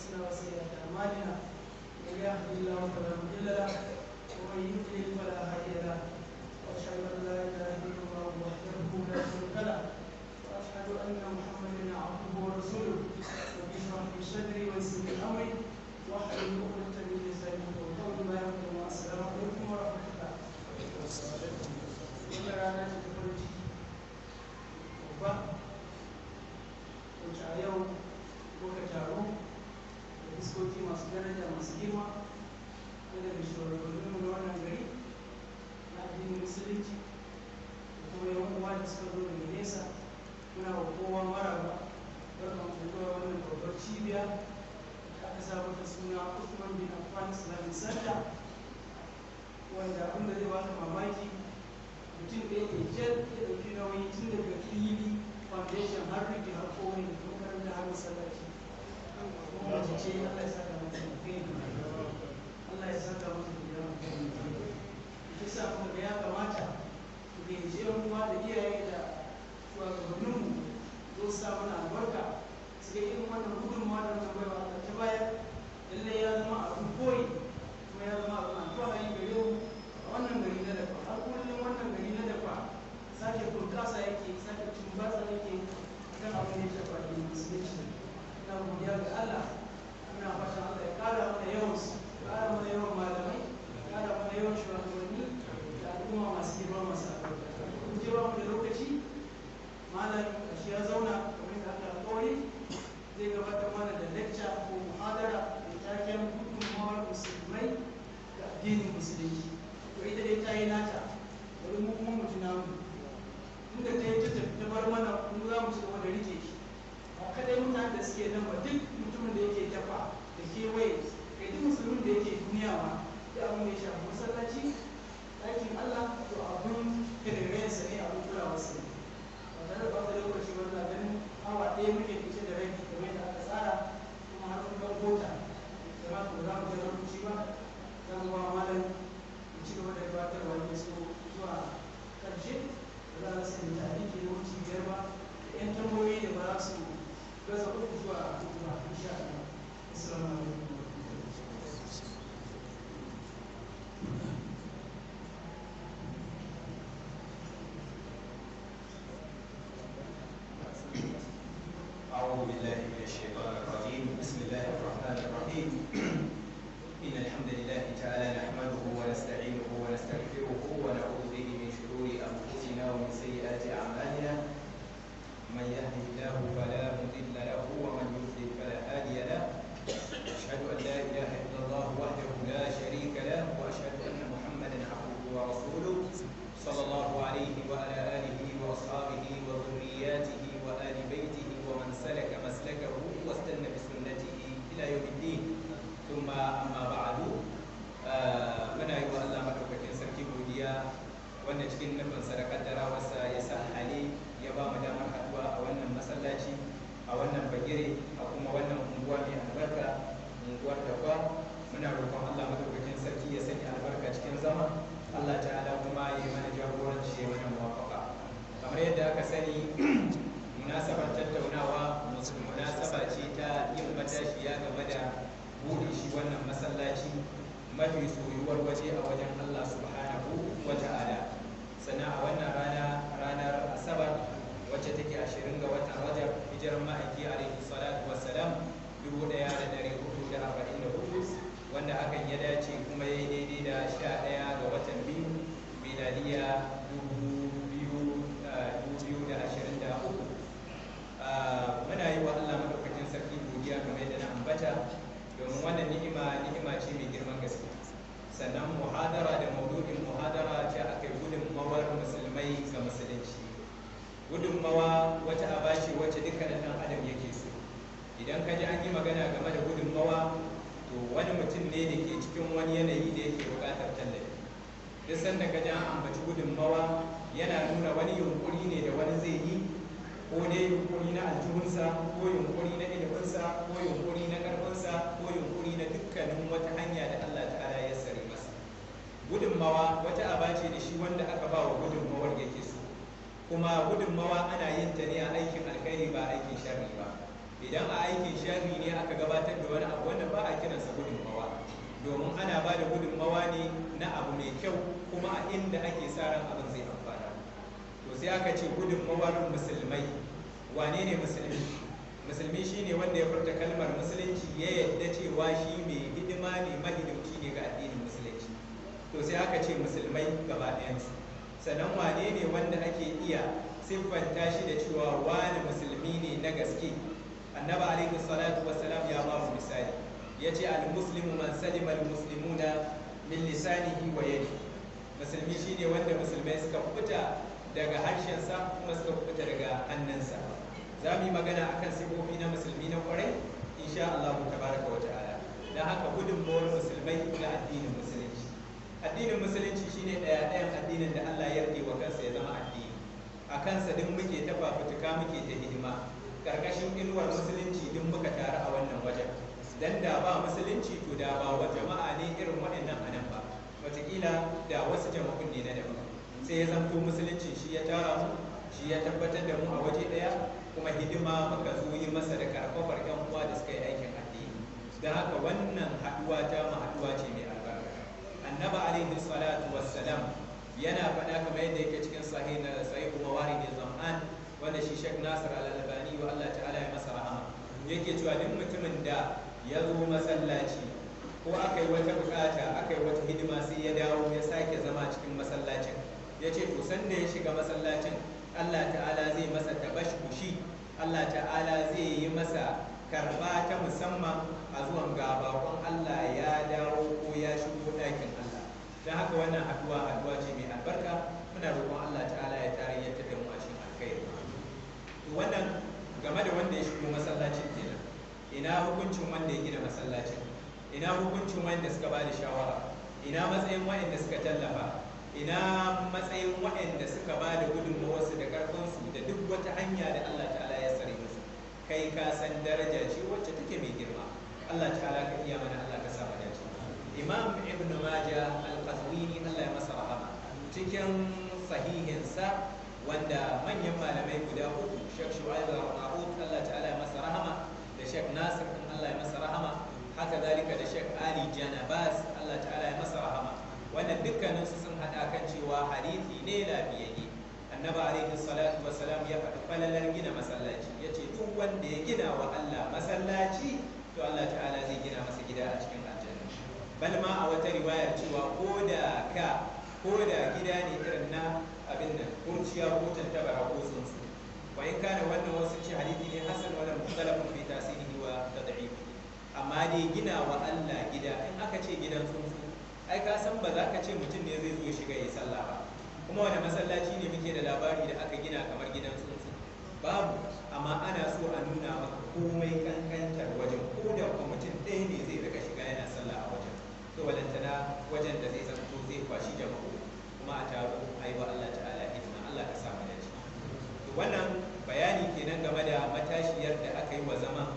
أنفسنا وسيئات أعمالنا، من يهده الله فلا مضل له ومن يضلل فلا هادي له، وأشهد أن لا إله إلا الله وحده لا شريك له، وأشهد أن محمدا عبده ورسوله. رب اشرح لي صدري ويسر لي أمري واحلل عقدة من لساني يفقهوا قولي. bayan kuma assalamu alaikum wa rahmatullah. Wannan rana ce ta farin ciki babba wacce a yau muka taru da fuskoki masu daraja, masu girma na daga shugabanninmu na wannan gari na addinin Musulunci da kuma yan uwa da suka zo daga nesa. Muna wa kowa maraba, barkan ku zuwa wannan babbar cibiya da aka sa mata suna Uthman bin Affan Islamic Center, wanda abin da zai baka mamaki, mutum ɗaya ne jan ya ɗauki nauyi tun daga fili, foundation, har rufi, har komai da makaranta, har masallaci. Kuma mace ce. Allah ya saka mata alkhairi, Allah ya saka mata da yawa. Shi sa muka ga ya kamata ku gayyaci yan uwa da iyaye da shugabanninmu zo su sa mana albarka, su ga irin wannan gudunmawa da wannan baiwa Allah ta bayar. Lallai ya zama abin koyi kuma ya zama abin alfahari gare mu a wannan gari na Dafa. Har kullum wannan gari na Dafa sake bunƙasa yake, sake tumbatsa yake akan abin da ya shafa addinin Musulunci. Ina godiya ga Allah. Ina fatan Allah ya ƙara mana yawan su, ƙara mana yawan malamai, ƙara mana yawan shugabanni da al'umma masu girma, masu albarka. Kun je ba mu da lokaci, malam shi ya zauna kamar da aka alƙawari, zai gabatar mana da lecture ko muhadara da taken gudunmawar musulmai da addinin Musulunci. To, ita dai ta yi nata, bari mu kuma mu ji namu. Tunda ta yi ta tafi ta bar mana, mu za mu ci gaba da rike shi. Ba kadai mutanen da suke nan ba, duk mutumin da yake Tafa da kewaye, kai, duk musulmin da yake duniya ma, duk abin da ya shafi masallaci, ɗakin Allah, to abin tarairayarsa ne, abin kulawarsa ne. Ba tare da ɓata lokaci ba, na ganin awa ɗaya muke da ita da rabi kamar yadda aka tsara, kuma har mun ɗan gota zama, to ba za mu ga lokaci ba. Za mu ba malam mu ci gaba da gabatarwa ne so zuwa ƙarshe. Ba za a rasa yin ta'aliki na wuce 5 ba da 'yan tambayoyi da ba za su gaza uku zuwa huɗu ba, insha Allah. Assalamu alaikum. أعوذ بالله من الشيطان الرجيم. بسم الله الرحمن الرحيم. إن الحمد لله تعالى نحمده ونستعينه ونستغفره ونعوذ به من شرور أنفسنا ومن سيئات أعمالنا. من يهده الله فلا مضل له ومن يضلل فلا هادي له. أشهد أن لا إله إلا الله وحده لا شريك له، وأشهد أن محمدا عبده ورسوله، صلى الله عليه وعلى آله وأصحابه وذرياته وآل بيته ومن سلك مسلكه واستنى بسنته إلى يوم الدين. ثم أما بعد، muna yi wa Allah madaukakin sarki godiya wanda cikin nufinsa da kaddarawarsa ya sa hali ya ba mu damar haduwa a wannan masallaci, a wannan bagire, a kuma wannan unguwa mai albarka, unguwar Dakwa. Muna roƙon Allah madaukakin sarki ya sanya albarka cikin zama, Allah ta'ala kuma ya yi mana jagoranci, ya mana muwafaka. Kamar yadda aka sani, munasabar tattaunawa munasaba ce ta yin matashiya game da buɗe shi wannan masallaci mafi soyuwar waje a wajen Allah subhanahu wa ta'ala. Sannan a wannan rana, ranar Asabar, wacce take 20 ga watan Rajab, hijirar ma'aiki alaihi salatu wassalam 1444, wanda hakan ya dace kuma ya yi daidai da 11 ga watan 2, miladiya 2023. Muna yi wa Allah madaukakin sarki godiya kamar yadda na ambata, domin wannan ni'ima, ni'ima ce mai girman gaske. Sannan muhadara da maudu'in muhadara ce aka yi gudunmawar musulmai ga Musulunci. Gudunmawa wata aba ce wacce dukkanin ɗan adam yake so. Idan ka ji an yi magana game da gudunmawa, to wani mutum ne da ke cikin wani yanayi da yake buƙatar tallafi. Duk sanda ka ji an ambaci gudunmawa, yana nuna wani yunkuri ne da wani zai yi, ko dai yunkuri na aljihunsa, ko yunkuri na iliminsa, ko yunkuri na ƙarfinsa, ko yunkuri na dukkanin wata hanya da Allah ta'ala ya sare masa. Gudunmawa wata aba ce da shi wanda aka ba wa gudunmawar yake so. Kuma gudunmawa ana yin ta ne a aikin alkhairi, ba aikin sharri ba. Idan a aikin sharri ne aka gabatar da wani abu, wannan ba a kiransa gudunmawa, domin ana ba da gudunmawa ne na abu mai kyau kuma a inda ake sa ran abin zai amfana. To sai aka ce gudunmawar musulmai. Wane ne musulmi? Musulmi shine wanda ya furta kalmar musulunci, ya yadda cewa shi mai hidima ne, mahidimci ne ga addinin musulunci. To sai aka ce musulmai gaba ɗayansu. Sannan wane ne wanda ake iya siffanta shi da cewa wane musulmi ne na gaske? Annabi alaihi salatu wassalam ya ba mu misali, ya ce al-muslimu man salima al-muslimuna min lisanihi wa yadihi. Musulmi shine wanda musulmai suka kubuta daga harshensa kuma suka kubuta daga hannunsa. Za mu yi magana akan sifofi na musulmi na kwarai insha Allah tabaraka wa ta'ala. Dan haka gudunmawar musulmai ga addinin musulunci. Addinin musulunci shine ɗaya ɗayan addinin da Allah ya yarda wa kansa ya zama addini. A kansa duk muke ta fafutuka, muke ta hidima. Karkashin inuwar musulunci duk muka taru a wannan wajen. Dan da ba musulunci to da ba wa jama'a ne irin waɗannan anan ba, wataƙila da wasu jama'un ne na daban. Sai ya zamto musulunci shi ya tara mu, shi ya tabbatar da mu a waje ɗaya, kuma hidima muka zo yi masa da karfafar yan uwa da suka yi aikin addini. Don haka wannan haɗuwa ta mu haɗuwa ce mai albarka. Annabi alaihi salatu wassalam yana faɗa kamar yadda yake cikin sahih na sahih mawarid zam'an, wanda shi Sheikh Nasir Al-Albani wa Allah ta'ala ya masa rahama, yake cewa duk mutumin da ya zo masallaci ko aka yi wata bukata, aka yi wata hidima, sai ya dawo ya sake zama cikin masallacin, ya ce to sanda ya shiga masallacin Allah ta'ala zai masa tabashkushi, Allah ta'ala zai yi masa karba ta musamman a zuwan ga bakon Allah ya dawo ko ya shigo ɗakin Allah. Don haka wannan haduwa haduwa ce mai albarka. Muna roƙon Allah ta'ala ya tarayyantar da mu a cikin alkhairi. To wannan game da wanda ya shigo masallacin kenan. Ina hukuncin wanda ya gina masallacin? Ina hukuncin wanda suka ba da shawara? Ina matsayin waɗanda suka tallafa? Ina matsayin waɗanda suka ba da gudunmawarsu da ƙarfinsu da duk wata hanya da Allah ta'ala ya sare musu? Kai ka san daraja ce wacce take mai girma. Allah ta'ala ka iya mana, Allah ka sa mu dace. Imam Ibn Majah Al-Qazwini, Allah ya masa rahama, cikin sahihinsa, wanda manyan malamai guda uku, Sheikh Shu'aib Al-Arnaut Allah ta'ala ya masa rahama, da Sheikh Nasir din Allah ya masa rahama, haka zalika da Sheikh Ali Janabas Allah ta'ala ya masa rahama, wannan dukkaninsu sun haɗa kan cewa hadithi ne lafiyayye. Annabi alaihi salatu wassalam ya faɗi falalar gina masallaci, ya ce duk wanda ya gina wa Allah masallaci to Allah ta'ala zai gina masa gida a cikin aljanna. Bal ma a wata riwayar cewa ko da ka ko da gida ne irin na abin nan kurciya ko tantabara ko tsuntsu. Wa in kana wannan wasu ce hadithi ne hasan, wannan mukhtalafun fi tasirihi wa tad'ifihi. Amma dai gina wa Allah gida, in aka ce gidan tsuntsu ai ka san ba za ka ce mutum ne zai zo ya shiga ya sallah ba. Kuma wani masallaci ne muke da labari da aka gina kamar gidan tsuntsu? Babu. Amma ana so a nuna maka komai kankantar wajen, ko da kuma mutum ɗaya ne zai rika shiga yana sallah a wajen, to walantana wajen da zai zanto zai kwashi jama'u kuma a taro a yi wa Allah ta'ala hidima. Allah ka samu dace. To wannan bayani kenan game da matashiyar da aka yi wa zaman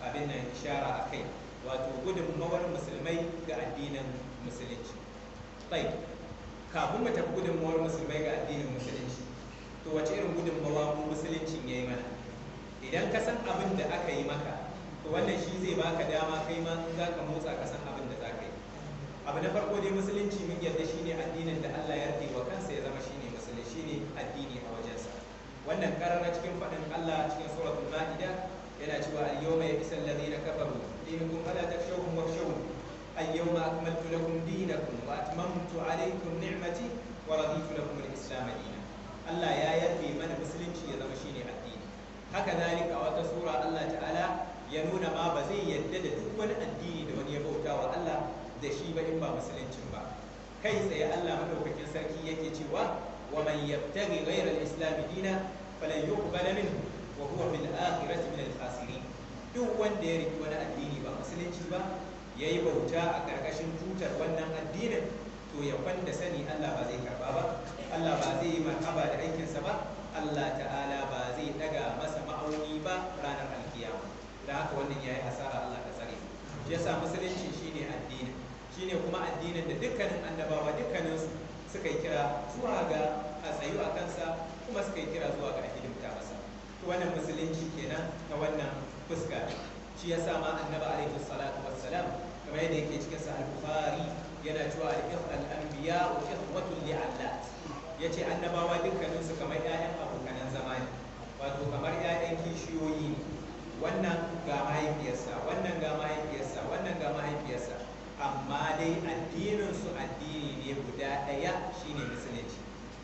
abin nan ishara a kai, wato gudunmawar musulmai ga addinin musulunci. Tai, kafin mu tafi gudunmawar musulmai ga addinin musulunci, to wace irin gudunmawa mu musuluncin ya yi mana? Idan ka san abin da aka yi maka, to wannan shi zai baka dama kai ma in za ka motsa ka san abin da za ka yi. Abu na farko dai, musulunci mun yarda shine addinin da Allah ya yarda wa kansa ya zama shine musulunci, shine addini a wajensa. Wannan karara cikin faɗin Allah cikin suratul Ma'ida yana cewa al-yawma ya'isa alladhina kafaru dinakum fala takhshawhum wakhshawun al-yawma akmaltu lakum dinakum wa atmamtu alaykum ni'mati wa raditu lakum al-islam dinan. Allah ya yarda mana musulunci ya zama shine addini. Haka zalika a wata sura Allah ta'ala ya nuna ma ba zai yarda da duk wani addini da wani ya bauta wa Allah da shi ba in ba musuluncin ba. Kai tsaye Allah madaukakin sarki yake cewa wa man yabtaghi ghayra al-islam dina falan yuqbala minhu wa huwa fil akhirati min al-khasirin. Duk wanda ya riki wani addini ba musulunci ba, yayi bauta a karkashin tutar wannan addinin, to ya kwanda sani Allah ba zai karba ba, Allah ba zai yi marhaba da aikinsa ba, Allah ta'ala ba zai daga masa ma'auni ba ranar alkiyama. Da haka wannan yayi hasara, Allah ka tsare mu. Shi yasa musulunci shine addini, shine kuma addinin da dukkanin annabawa dukkaninsu suka yi kira zuwa ga a tsayu a kansa, kuma suka yi kira zuwa ga a hidimta masa. To wannan musulunci kenan ta wannan fuska. Shi yasa ma annabi alaihi salatu wassalam, kamar yadda yake cikin sahih Bukhari, yana cewa al-anbiya wa ikhwatul li'allat. Yace annabawa dukkanin su kamar ƴaƴan abokanan zama ne, wato kamar ƴaƴan kishiyoyi ne. Wannan ga mahaifiyarsa, wannan ga mahaifiyarsa, wannan ga mahaifiyarsa, amma dai addinin su addini ne guda ɗaya, shine musulunci.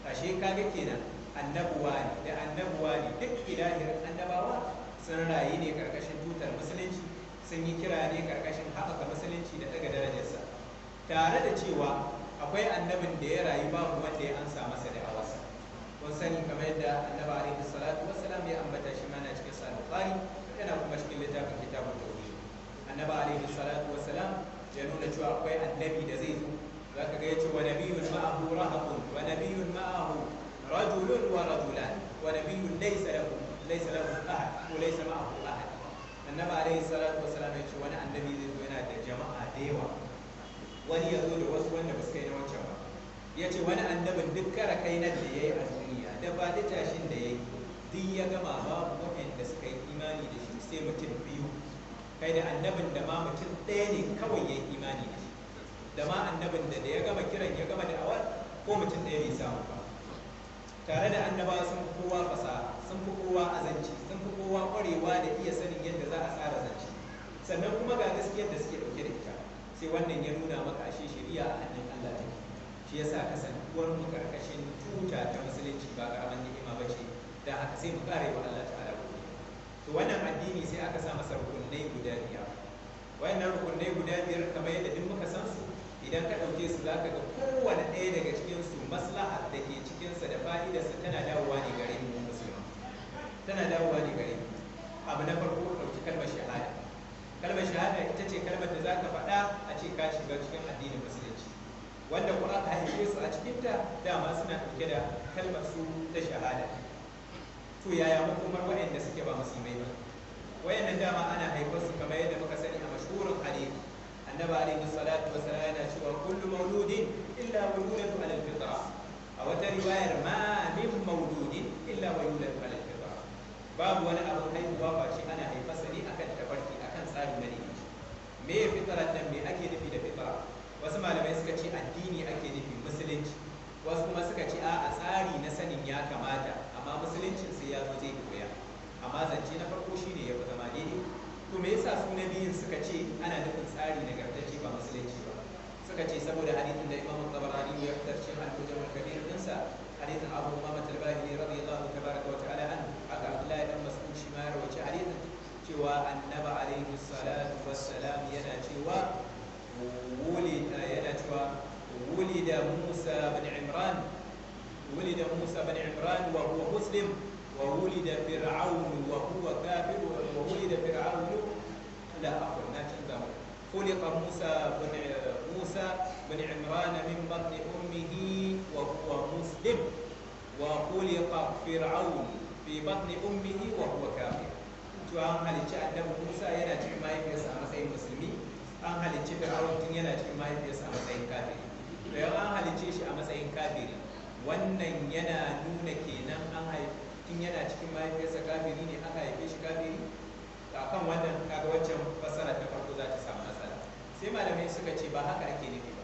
Ashe kaga kenan annabuwa ne da annabuwa ne, duk ilahirin annabawa sun rayu ne karkashin tutar musulunci, sun yi kira ne karkashin haɓaka musulunci da daga darajarsa. Tare da cewa akwai annabin da ya rayu babu wanda ya ansa masa da awarsa. Kun sani kamar yadda annabi alaihi salatu wassalam ya ambata, shi mana cikin sahih Bukhari, yana kuma cikin littafin Kitabut Tauhid. Annabi alaihi salatu wassalam ya nuna cewa akwai annabi da zai zo, zaka ga yace wa nabiyyun ma'ahu rahatun, wa nabiyyun ma'ahu rajulun wa rajulan, wa nabiyyun laysa lahu ahad ko laysa ma'ahu ahad. Annabi alaihi salatu wassalam ya ce wani annabi zai zo yana da jama'a da yawa, wani ya zo da wasu wanda ba su kai na wancan ba. Ya ce wani annabin duk kara kai nan da ya yi a duniya da ba da tashin da ya yi duk ya gama, babu waɗanda suka yi imani da shi sai mutum biyu. Kai, da annabin da ma mutum ɗaya ne kawai ya yi imani da shi, da ma annabin da ya gama kiran, ya gama da'awar, ko mutum ɗaya bai samu ba. Tare da annabawa sun fi kowa fasaha, sun fi kowa azanci, sun fi kowa ƙwarewa da iya sanin yadda za a tsara zance, sannan kuma ga gaskiyar da suke ɗauke da ita. Sai wannan ya nuna maka ashe shari'a a hannun Allah take. Shi yasa kasantuwar mu karkashin tuta ta musulunci ba karaman ni'ima ba ce. Da haka sai mu ƙara yi wa Allah ta'ala godiya. To, wannan addini sai aka sa masa rukunai guda biyar. Wayannan rukunai guda biyar, kamar yadda duk muka san su, idan ka ɗauke su za ka ga kowane ɗaya daga cikin su maslaha da ke cikinsa da fa'idarsa tana dawowa ne gare mu musulmi, tana dawowa ne gare mu. Abu na farko, ɗauki kalmar shahada. Kalmar shahada ita ce kalmar da za ka faɗa a ce ka shiga cikin addinin musulunci. Wanda ku aka haife su a cikinta, dama suna ɗauke da kalmar su ta shahada. To, yaya makomar waɗanda suke ba musulmai ba? Wayannan dama ana haifar su, kamar yadda muka sani a mashhurin hadisi, annabi alaihi salatu wasalam yana cewa kullu mauludin illa wa yuladu ala alfitra. A wata riwayar, ma min mauludin illa wa yuladu ala alfitra. Babu wani abin haihuwa face ana haifarsa ne akan tafarki, akan tsarin madaidaici. Me ya fitrar nan? Me ake nufi da fitra? Wasu malamai suka ce addini ake nufi, musulunci. Wasu kuma suka ce a tsari na sanin ya kamata, amma musuluncin sai ya zo zai koya. Amma zance na farko shine ya fi zama daidai. To, me yasa su na biyun suka ce ana nufin tsari nagartacce ba musulunci ba? Suka ce saboda hadithin da Imam Tabarani ya fitar cikin Al-Mujam al-Kabir dinsa, hadithin Abu Umama al-Bahili radiyallahu tabaraka wa ta'ala anhu. Haka Abdullahi dan Mas'ud shi ma ya rawaci hadithin, cewa annabi alaihi salatu wassalam yana cewa ولد موسى بن عمران وهو مسلم، وولد فرعون وهو كافر، وولد فرعون، لا، عفوا، نا canza. خلق موسى بن عمران من بطن أمه وهو مسلم، وخلق فرعون في بطن أمه وهو كافر. To, an halicci annabi Musa yana cikin mahaifiyarsa a matsayin musulmi, an halicci Fir'aun tun yana cikin mahaifiyarsa a matsayin kafiri. To, yau an halicce shi a matsayin kafiri, wannan yana nuna kenan an haifi tun yana cikin mahaifiyarsa kafiri ne, aka haife shi kafiri. Akan wannan kaga waccan fassara ta farko za ta samu matsala. Sai malamai suka ce ba haka ake nufi ba.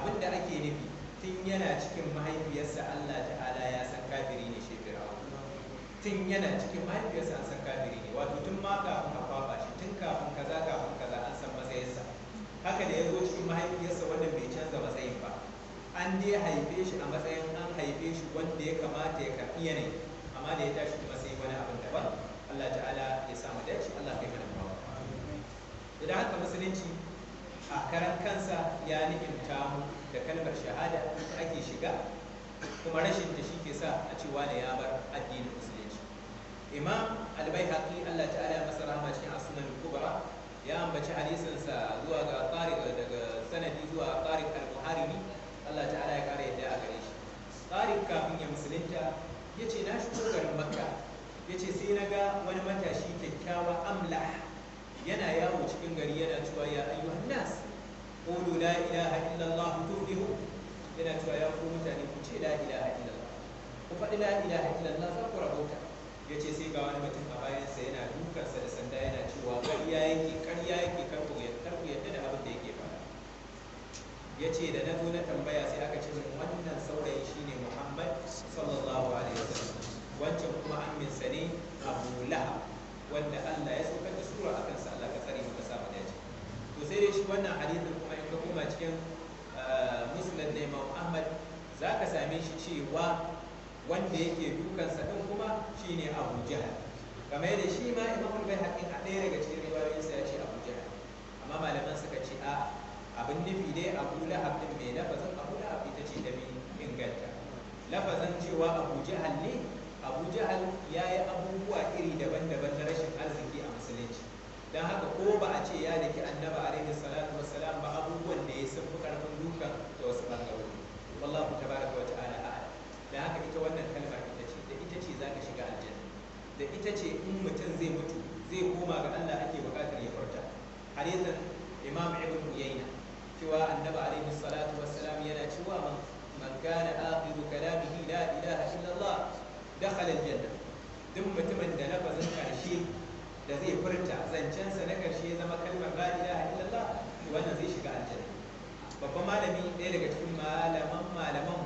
Abin da ake nufi, tun yana cikin mahaifiyarsa Allah ta'ala ya san kafiri ne shi Fir'aun. Tun yana cikin mahaifiyarsa an san kafiri ne, wato tun ma kafin a kwaba shi, tun kafin kaza, kafin kaza, an san matsayinsa. Haka da ya zo cikin mahaifiyarsa, wannan bai canza matsayin ba. An dai haife shi a matsayin an haife shi wanda ya kamata ya karɓi yanayi, amma da ya tashi kuma sai wani abin daban. Allah ta'ala ya samu dace, Allah kai mana bawa. Idan haka musulunci a karan kansa ya ni'imta mu da kalmar shahada ita ake shiga, kuma rashin ta shi ke sa a ce wane ya bar addinin musulunci. Imam Al-Baihaqi, Allah ta'ala ya masa rahama, cikin As-Sunan Kubra ya ambaci hadisin sa zuwa ga Tariq, daga sanadi zuwa Tariq Al-Muharibi, Allah ta'ala ya kara yadda a gare shi. Tariq kafin ya musulunta yace, na shigo garin Makka, yace sai na ga wani matashi kyakkyawa amlah yana yawo cikin gari, yana cewa ya ayyuhan nas, qulu la ilaha illallah tuflihu. Yana cewa ya ku mutane, ku ce la ilaha illallah, ku faɗi la ilaha illallah, za ku rabauta. Ya ce sai ga wani mutum a bayansa yana dukansa da sanda, yana cewa ƙarya yake. Yace da nazo na tambaya sai aka ce min wannan saurayi shine Muhammad sallallahu alaihi wasallam, wancan kuma amminsa ne Abu Lahab, wanda Allah ya saukar da sura akan sa. Allah ka tsare mu ka samu dace. To sai dai shi wannan hadisin kuma in ka koma cikin Musnad na Imam Ahmad zaka same shi cewa wanda yake dukansa din kuma shine Abu Jahal, kamar yadda shi ma Imam Al-Baihaqi a ɗaya daga cikin riwayoyinsa ya ce Abu Jahal, amma malaman suka ce a abin nufi dai Abu Lahab din mai lafazin Abu Lahab ita ce ta inganta. Lafazin cewa Abu Jahal ne, Abu Jahal ya yi abubuwa iri daban-daban na rashin arziki a musulunci, don haka ko ba a ce ya daki annaba alaihi salatu wassalam ba, abubuwan da ya sun fi karfin dukan da wasu bangarori. Wallahu tabaraka wa ta'ala a'lam. Don haka ita wannan kalmar ita ce, da ita ce zaka shiga aljanna, da ita ce in mutum zai mutu zai koma ga Allah ake buƙatar ya furta. Hadisin Imam Ibn Uyayna cewa annabi alaihi salatu wassalam yana cewa man kana akhiru kalamihi la ilaha illallah dakhala aljanna. Duk mutumin da lafazin karshe da zai furta zancensa na karshe ya zama kalmar la ilaha illallah, wannan zai shiga aljanna. Babban malami ɗaya daga cikin malaman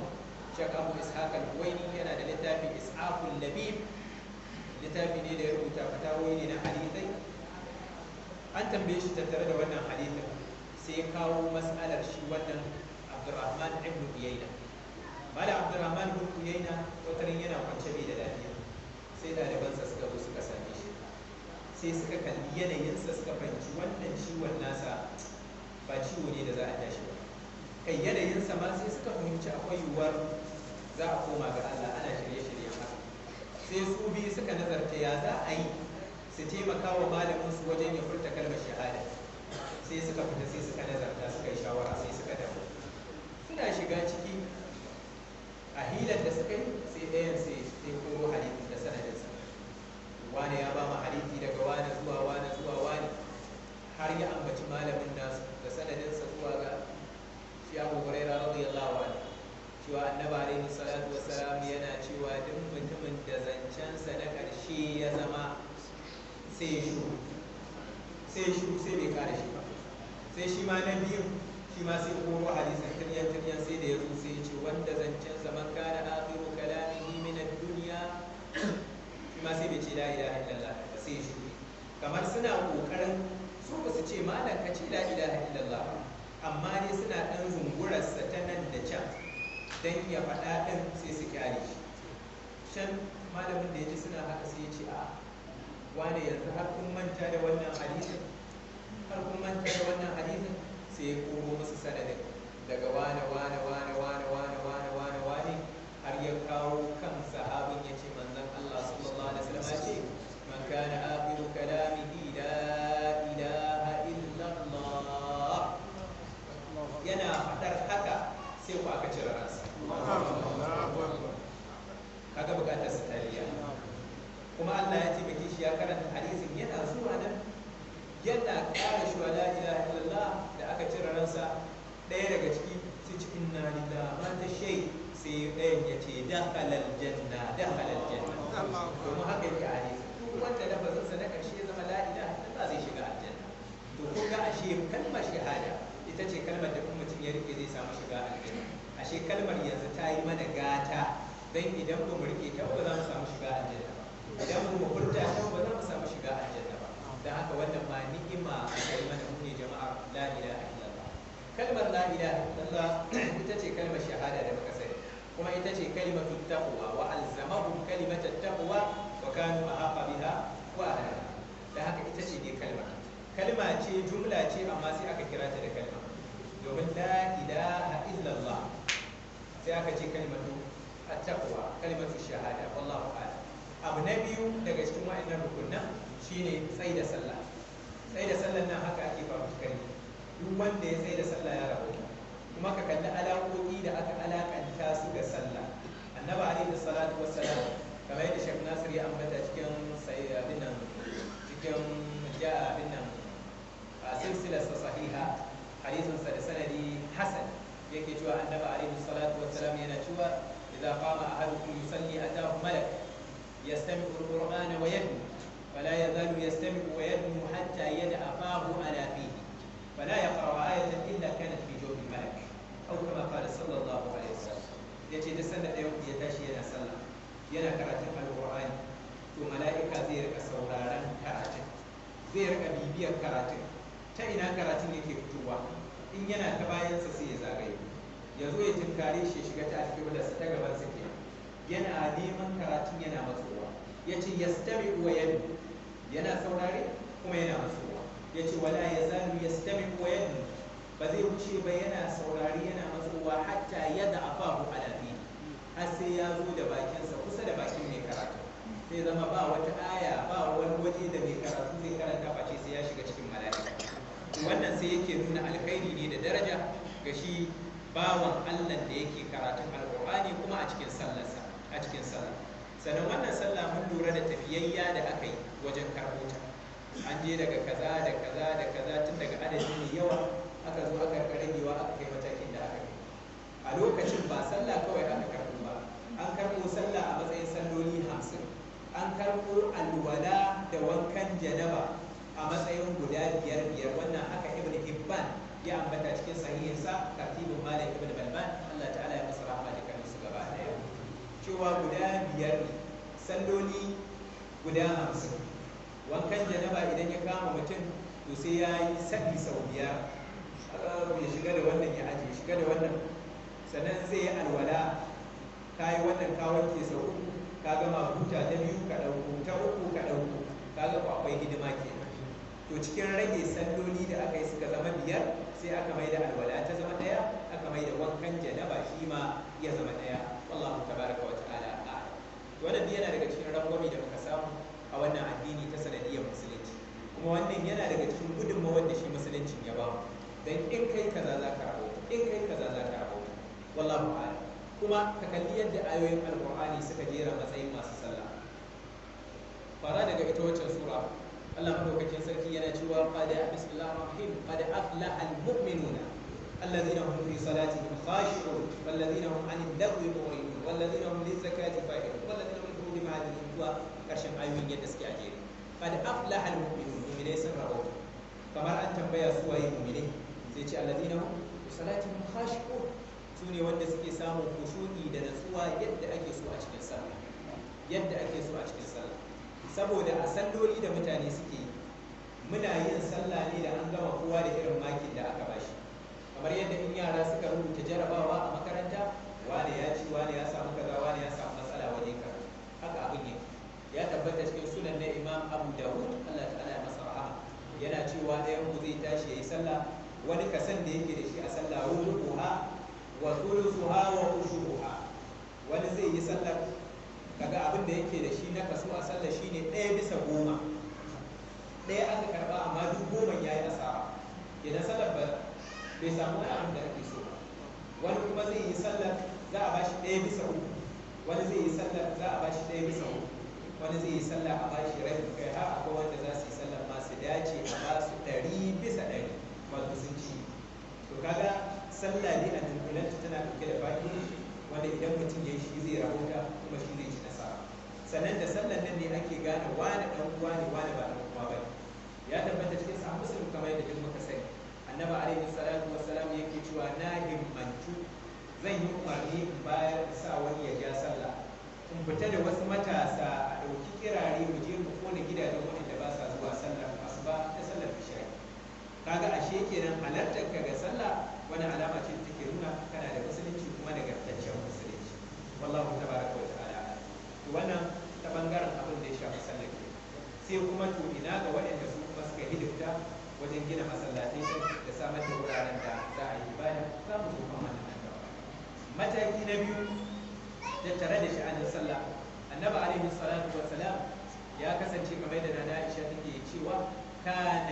Sheikh Abu Ishaq Al-Huwaini yana da littafin Is'aful Labib, littafi ne da ya rubuta fatawoyi ne na hadithai. An tambaye shi tattare da wannan hadithin, sai ya kawo mas'alar shi wannan Abdurrahman ibn Uyayna. Malam Abdurrahman ibn Uyayna wataran yana kwance bai da lafiya, sai ɗalibansa suka zo suka same shi, sai suka kalli yanayinsa suka fahimci wannan ciwon nasa ba ciwo ne da za a tashi ba. Kai yanayinsa ma sai suka fahimci akwai yiwuwar za a koma ga Allah, ana shirye-shiryen haka. Sai su biyu suka nazarta ya za a yi su taimaka wa malamin su wajen ya furta kalmar shahada. Sai suka fita, sai suka nazarta, suka yi shawara, sai suka dawo. Suna shiga ciki a hilar da suka yi, sai ɗayan sai koro hadithi da sanadinsa. Wane ya ba mu hadithi daga wane zuwa wane zuwa wane, har ya ambaci malamin nasu da sanadinsa zuwa ga shi Abu Hurairah radiyallahu anhu, cewa annabi alaihi salatu wassalam yana cewa duk mutumin da zancensa na ƙarshe ya zama sai shiru sai bai kare shi ba. Sai shi ma na biyu shi ma sai koro hadisin tiryan tiryan, sai da ya zo sai ya ce wanda zancensa man kana akhiru kalamihi min ad-dunya, shi ma sai bai ce la ilaha illallah ba, sai shiru. Kamar suna kokarin su ba su ce malam ka ce la ilaha illallah ba, amma dai suna ɗan zungurarsa ta nan da can dan ya faɗa ɗin, sai su kyale shi. Shan malamin da ya ji suna haka sai ya ce a wane yanzu har kun manta da wannan hadisin, har kun manta da wannan hadisin. Sai ya koro musu sanadin daga wane wane wane wane wane wane wane wane har ya kawo kan sahabin ya ce manzon Allah sallallahu alaihi wasallam ya ce man kana akhiru kalamihi la ilaha illallah. Yana faɗar haka sai ku aka cire ransa. Kaga bukatar sa ta biya. Kuma Allah ya taimake shi ya karanta hadisin yana zuwa nan yana ƙara shi wa la ilaha illallah da aka cire ransa. Ɗaya daga ciki sai ci inna lillahi ma ta shay, sai ɗayan ya ce dakhala aljanna dakhala aljanna. Domin haka yake a hadisi, duk wanda lafazin sa na ƙarshe ya zama la ilaha illallah zai shiga aljanna. To kun ga ashe kalmar shahada ita ce kalmar da in mutum ya rike zai samu shiga aljanna. Ashe kalmar yanzu ta yi mana gata, dan idan ba mu rike ta ba za mu samu shiga aljanna ba, idan ba mu furta ta ba za mu samu shiga aljanna ba. Dan haka wannan ma ni'ima aka yi mana mu ne jama'ar la ilaha illallah. Kalmar la ilaha illallah ita ce kalmar shahada da muka sani, kuma ita ce kalimatu taqwa, wa alzamahum kalimatat taqwa wa kanu ahaqqa biha wa ahliha. Dan haka ita ce dai kalma, kalma ce jumla ce, amma sai aka kira ta da kalma, domin la ilaha illallah sai aka ce kalimatu at-taqwa, kalimatu shahada. Wallahu a'lam. Abu na biyu daga cikin wa'annan rukunan shine tsayi da sallah. Tsayi da sallan nan haka ake fafutukar yi. Duk wanda ya tsayi da sallah ya rabu. Kuma ka kalli alaƙoƙi da aka alaƙanta su ga sallah. Annabi alaihi salatu wassalam kamar yadda Sheikh Nasir ya ambata cikin sai abin nan cikin ja abin nan silsilar sa sahiha, hadisin sa da sanadi hasan, yake cewa annabi alaihi salatu wassalam yana cewa idza qama ahadukum yusalli atahu malak yastami'u al-qur'ana wa yadnu fala yazalu yastami'u wa yadnu hatta yada'a fahu ala fihi fala yaqra'u ayatan illa kanat fi jawfi malak. Sallallahu alaihi wasallam yace duk sanda ɗayan ku ya tashi yana sallah yana karatun alqur'ani, to mala'ika zai rika sauraron karatun, zai rika bibiyar karatun, ta ina karatun yake fitowa. In yana ta bayansa sai ya zagaye, ya zo ya tunkare shi, ya shiga ta alƙiblarsa ta gabansa kenan, yana neman karatun, yana matsowa. Ya ce yastami'u wa yadnu, yana saurare kuma yana matsowa. Ya ce wala yazalu yastami'u wa yadnu, ba zai wuce ba yana saurare yana matsowa, hatta yada afahu ala fihi, har sai ya zo da bakinsa kusa da bakin mai karatu, sai zama ba wata aya, ba wani waje da mai karatu zai karanta face sai ya shiga cikin mala'ika. Wannan sai yake nuna alkhairi ne da daraja ga shi bawan Allah da yake karatun alkur'ani kuma a cikin sallarsa, a cikin sallah. Sannan wannan sallah mun lura da tafiyayya da aka yi wajen karɓo ta. An je daga kaza da kaza da kaza, tun daga adadi mai yawa aka zo aka ragewa, aka kai matakin da aka kai. A lokacin ba sallah kawai aka karɓo ba, an karɓo sallah a matsayin salloli 50, an karɓo alwala da wankan janaba a matsayin guda 5-5. Wannan haka Ibn Hibban ya ambata cikin sahihinsa, tartibin Malam Ibn Balban, Allah ta'ala ya masa rahama da kan su gaba daya, cewa guda 5 ne salloli guda 50. Wankan janaba idan ya kama mutum to sai ya yi sabi sau 5, ya shiga da wannan, ya aje, shiga da wannan. Sannan zai yi alwala, ka yi wannan, ka wanke sau 3, ka gama huta ta 2 ka ɗauko, ta 3 ka ɗauko, ka ga ko akwai hidima kenan. To cikin rage salloli da aka yi suka zama 5, sai aka mai da alwala ta zama 1, aka mai da wankan janaba shi ma ya zama 1. Wallahu tabaraka wa ta'ala a'lam. To wannan yana daga cikin rangwame da muka samu a wannan addini ta sanadiyar musulunci, kuma wannan yana daga cikin gudunmawar da shi musuluncin ya ba mu. Dan in kai kaza za ka rabauta, in kai kaza za ka rabauta. Wallahu a'lam. Kuma ka kalli yadda ayoyin alqur'ani suka jera matsayin masu sallah. Fara daga ita waccan sura, Allah madaukakin sarki yana cewa qad bismillahir rahmanir rahim, qad aflaha almu'minuna alladhina hum fi salatihim khashi'un walladhina hum 'anil lagwi mu'ridun walladhina hum lizakati fa'ilun walladhina hum li furujihim hafizun. Zuwa karshen ayoyin yadda suke a jere. Qad aflaha almu'minun, mu'minai sun rabauta. Kamar an tambaya su waye mu'minai, sai ce alladhina hum fi salatihim khashi'un, su ne wanda suke samun khushu'i da natsuwa yadda ake so a cikin sallah, yadda ake so a cikin sallah. Saboda a salloli da mutane suke yi, muna yin sallah ne da an gama kowa da irin makin da aka bashi. Kamar yadda in yara suka rubuta jarabawa a makaranta, wane ya ci, wane ya samu kaza, wane ya samu matsala waje kaza, haka abin yake. Ya tabbata cikin sunan na Imam Abu Dawud, Allah ta'ala ya masa rahama, yana cewa ɗayan ku zai tashi yayi sallah, wani kasan da yake da shi a sallah rubuha wa thuluthuha wa ushuruha. Wani zai yi sallar, kaga abin da yake da shi na kaso a sallar shine 1 bisa 10, 1 aka karba, amma duk 10 yayi asara, kenan sallar ba bai samu wani abin da ake so ba. Wani kuma zai yi sallar za a bashi 1 bisa 3, wani zai yi sallar za a bashi 1 bisa 4, wani zai yi sallar a bashi rabi, kai har akwai wanda za su yi sallar ma su dace a ba su 100 bisa 100, wato sun ci. To kaga sallah ne a dunkulanta tana ɗauke da fa'idoji wanda idan mutum ya yi shi zai rahota kuma shi zai ci nasara. Sannan da sallan nan ne ake gane wane ɗan uwa ne, wane ba ɗan uwa ba ne. Ya tabbata cikin sahih Muslim kamar yadda duk muka sani, Annabi alaihi salatu wassalam yake cewa na himmantu zan yi umarni in bayar sa wani ya ja sallah, in fita da wasu matasa a ɗauki kirare mu je mu kona gidajen waɗanda ba sa zuwa sallar asuba da sallar isha'i. Kaga ashe kenan halartar ka ga sallah wani alama ce da take nuna kana da musulunci kuma nagartaccen musulunci. Wallahu tabaraka wa ta'ala. To wannan ta bangaren abin da ya shafi sallar ke. Sai kuma to ina ga waɗanda su kuma suka hidimta wajen gina masallatai da samar da wuraren da za a yi ibada, za mu zo kan wannan nan gaba. Mataki na biyu tattare da sha'anin sallah, Annabi alaihi salatu wassalam ya kasance kamar da Nana Aisha take cewa kana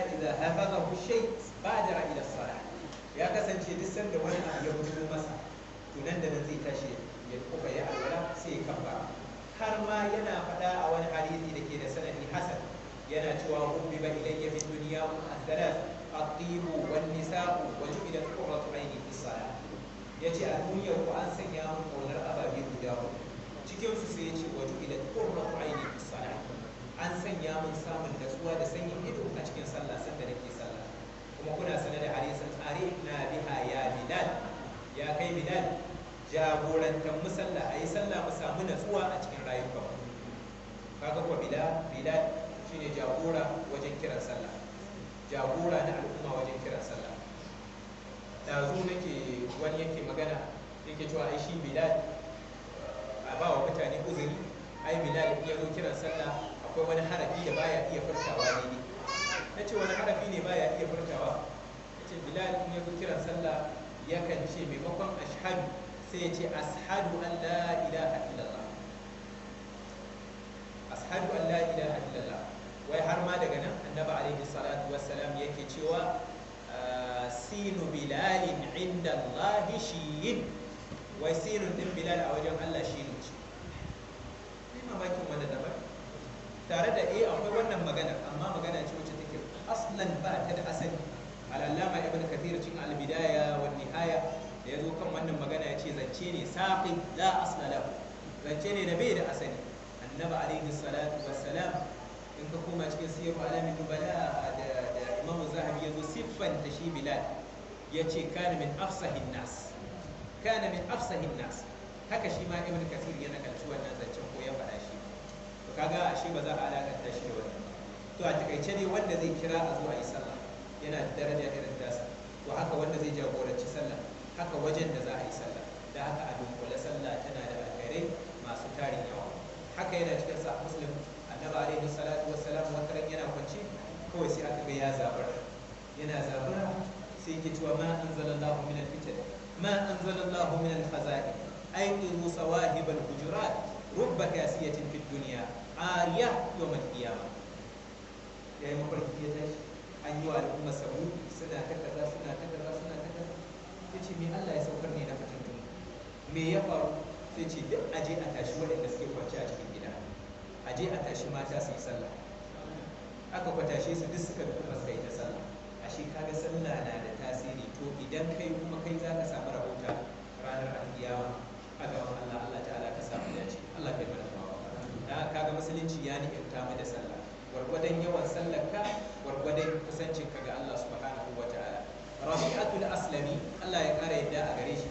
idza hafazahu shay badara ila salah. Ya kasance duk sanda wani abu ya bujuro masa, to nan da nan zai tashi ya kuka ya alwala sai ya kabbara. Har ma yana faɗa a wani hadisi da ke da sanadi hasan, yana cewa hubbiba ilayya min dunyakum ath-thalath at-tibu wan-nisa'u wa ju'ilat qurratu 'ayni fi salah. Yace a duniyar ku an sanya mun kaunar ababe guda uku, cikin su sai yace wa ju'ilat qurratu 'ayni fi salah, an sanya mun samun natsuwa da sanyin ido a cikin sallah sanda nake sallah. Kuma kuna sanar da hadisin arihna biha ya Bilal, ya kai Bilal jagorantar musalla, ayi sallah mu samu natsuwa a cikin rayukan. Kaga kuwa Bilal shine jagora wajen kiran sallah, jagora na al'umma wajen kiran sallah. Dazu nake wani yake magana yake cewa ai shi Bilal a ba wa mutane uzuri, ai Bilal in ya zo kiran sallah akwai wani harafi da baya iya furtawa daidai. Na ce wani harafi ne baya iya furtawa? Ya ce Bilal in ya zo kiran sallah yakan ce maimakon ashhadu sai ya ce ashadu an la ilaha illallah, ashadu an la ilaha illallah. Wai har ma daga nan annabi alaihi salatu wassalam yake cewa sinu bilalin inda Allahi shiyin, wai sinun din Bilal a wajen Allah shine ce. Ni mamakin wannan daban tare da akwai wannan magana, amma magana ce wacce take aslan ba ta da asali. Al-Allama Ibn Kathir cikin Al-Bidaya wa Nihaya da yazo kan wannan magana ya ce zance ne saqi la asla lahu, zance ne da bai da asali. Annabi alaihi salatu wassalam in ka koma cikin Siyar Alamin Nubala da Imam Zahabi yazo siffanta shi Bilal ya ce kana min afsahin nas, kana min afsahin nas. Haka shi ma Ibn Kathir ya nakalci wannan zancen ko ya faɗa shi. To kaga shi ba za a alakanta shi da wannan. To a takaice ne wanda zai kira a zo a yi sallah yana da daraja irin tasa. To haka wanda zai jagoranci sallah, haka wajen da za a yi sallah. Da haka a dunkule sallah tana da alkhairai masu tarin yawa. Haka yana cikin sa Muslim, annabi alaihi salatu wassalam wataran yana kwance kawai sai aka ga ya zabura, yana zabura sai yake cewa ma anzalallahu min al-fitan, ma anzalallahu min al-khaza'in, ayqizu sawahib al-hujurat, rubba kasiyatin fid dunya ariya yawm al-qiyamah. Yayi mafarki ya tashi an yi wa al'umma sabu suna ta kaza suna ta kaza suna ta kaza. Yace me Allah ya saukar ne na fitintunu, me ya faru? Sai ce duk aje a tashi waɗanda suke kwance a cikin gida, aje a tashi mata su yi sallah. Aka kwatashe su duk suka kuma suka yi ta sallah. Ashe kaga sallah na da tasiri. To idan kai kuma kai zaka samu rahota ranar alkiyama a gaban Allah. Allah ta'ala ka samu dace, Allah kai mana muwafaqa. Da kaga musulunci ya ni'imta mu da sallah, gwargwadon yawan sallarka gwargwadon kusancinka ga Allah subhanahu wa ta'ala. Rabi'atul Aslami Allah ya kara yadda a gare shi,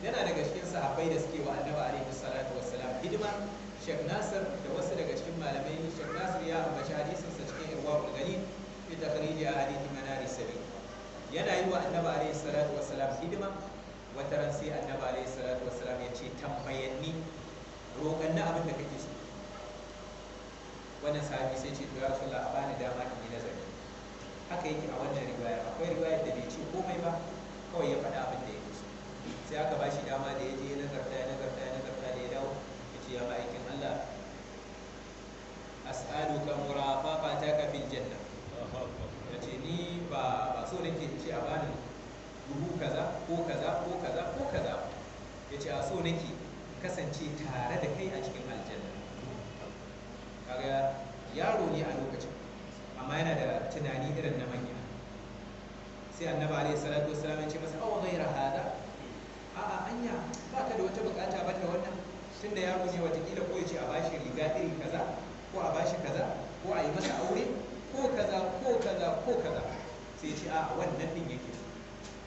yana daga cikin sahabbai da suke wa annabi alaihi salatu wassalam hidima. Sheikh Nasir da wasu daga cikin malamai, Sheikh Nasir ya ambaci hadisinsa cikin Irwaul Ghalil fi takhrij ahadith manari sabil. Yana yi wa annabi alaihi salatu wassalam hidima. Wata ran sai annabi alaihi salatu wassalam ya ce tambayanni, roƙanni abin da kake so. Wannan sahabi sai ce to ya Rasulullah a bani dama in yi nazari. Haka yake a wannan riwayar. Akwai riwayar da bai ce komai ba, kawai ya faɗa abin da yake so. Sai aka ba shi dama da ya je ya nazarta ya nazarta ya nazarta da ya dawo ya ce ya ma'aikin Allah as'aluka murafaqataka fil janna. Ya ce ni ba so nake in ce a bani dubu kaza ko kaza ko kaza ko kaza. Ya ce a so nake kasance tare da kai a cikin aljanna. Kaga yaro ne a lokacin amma yana da tunani irin na manya. Sai annabi alaihi salatu wassalam ya ce masa aw ghayra hada, a'a anya baka da wata bukata banda wannan. Tunda yaro ne watakila ko ya ce a bashi riga iri kaza ko a bashi kaza ko a yi masa aure ko kaza ko kaza ko kaza. Sai ya ce a wannan din yake so.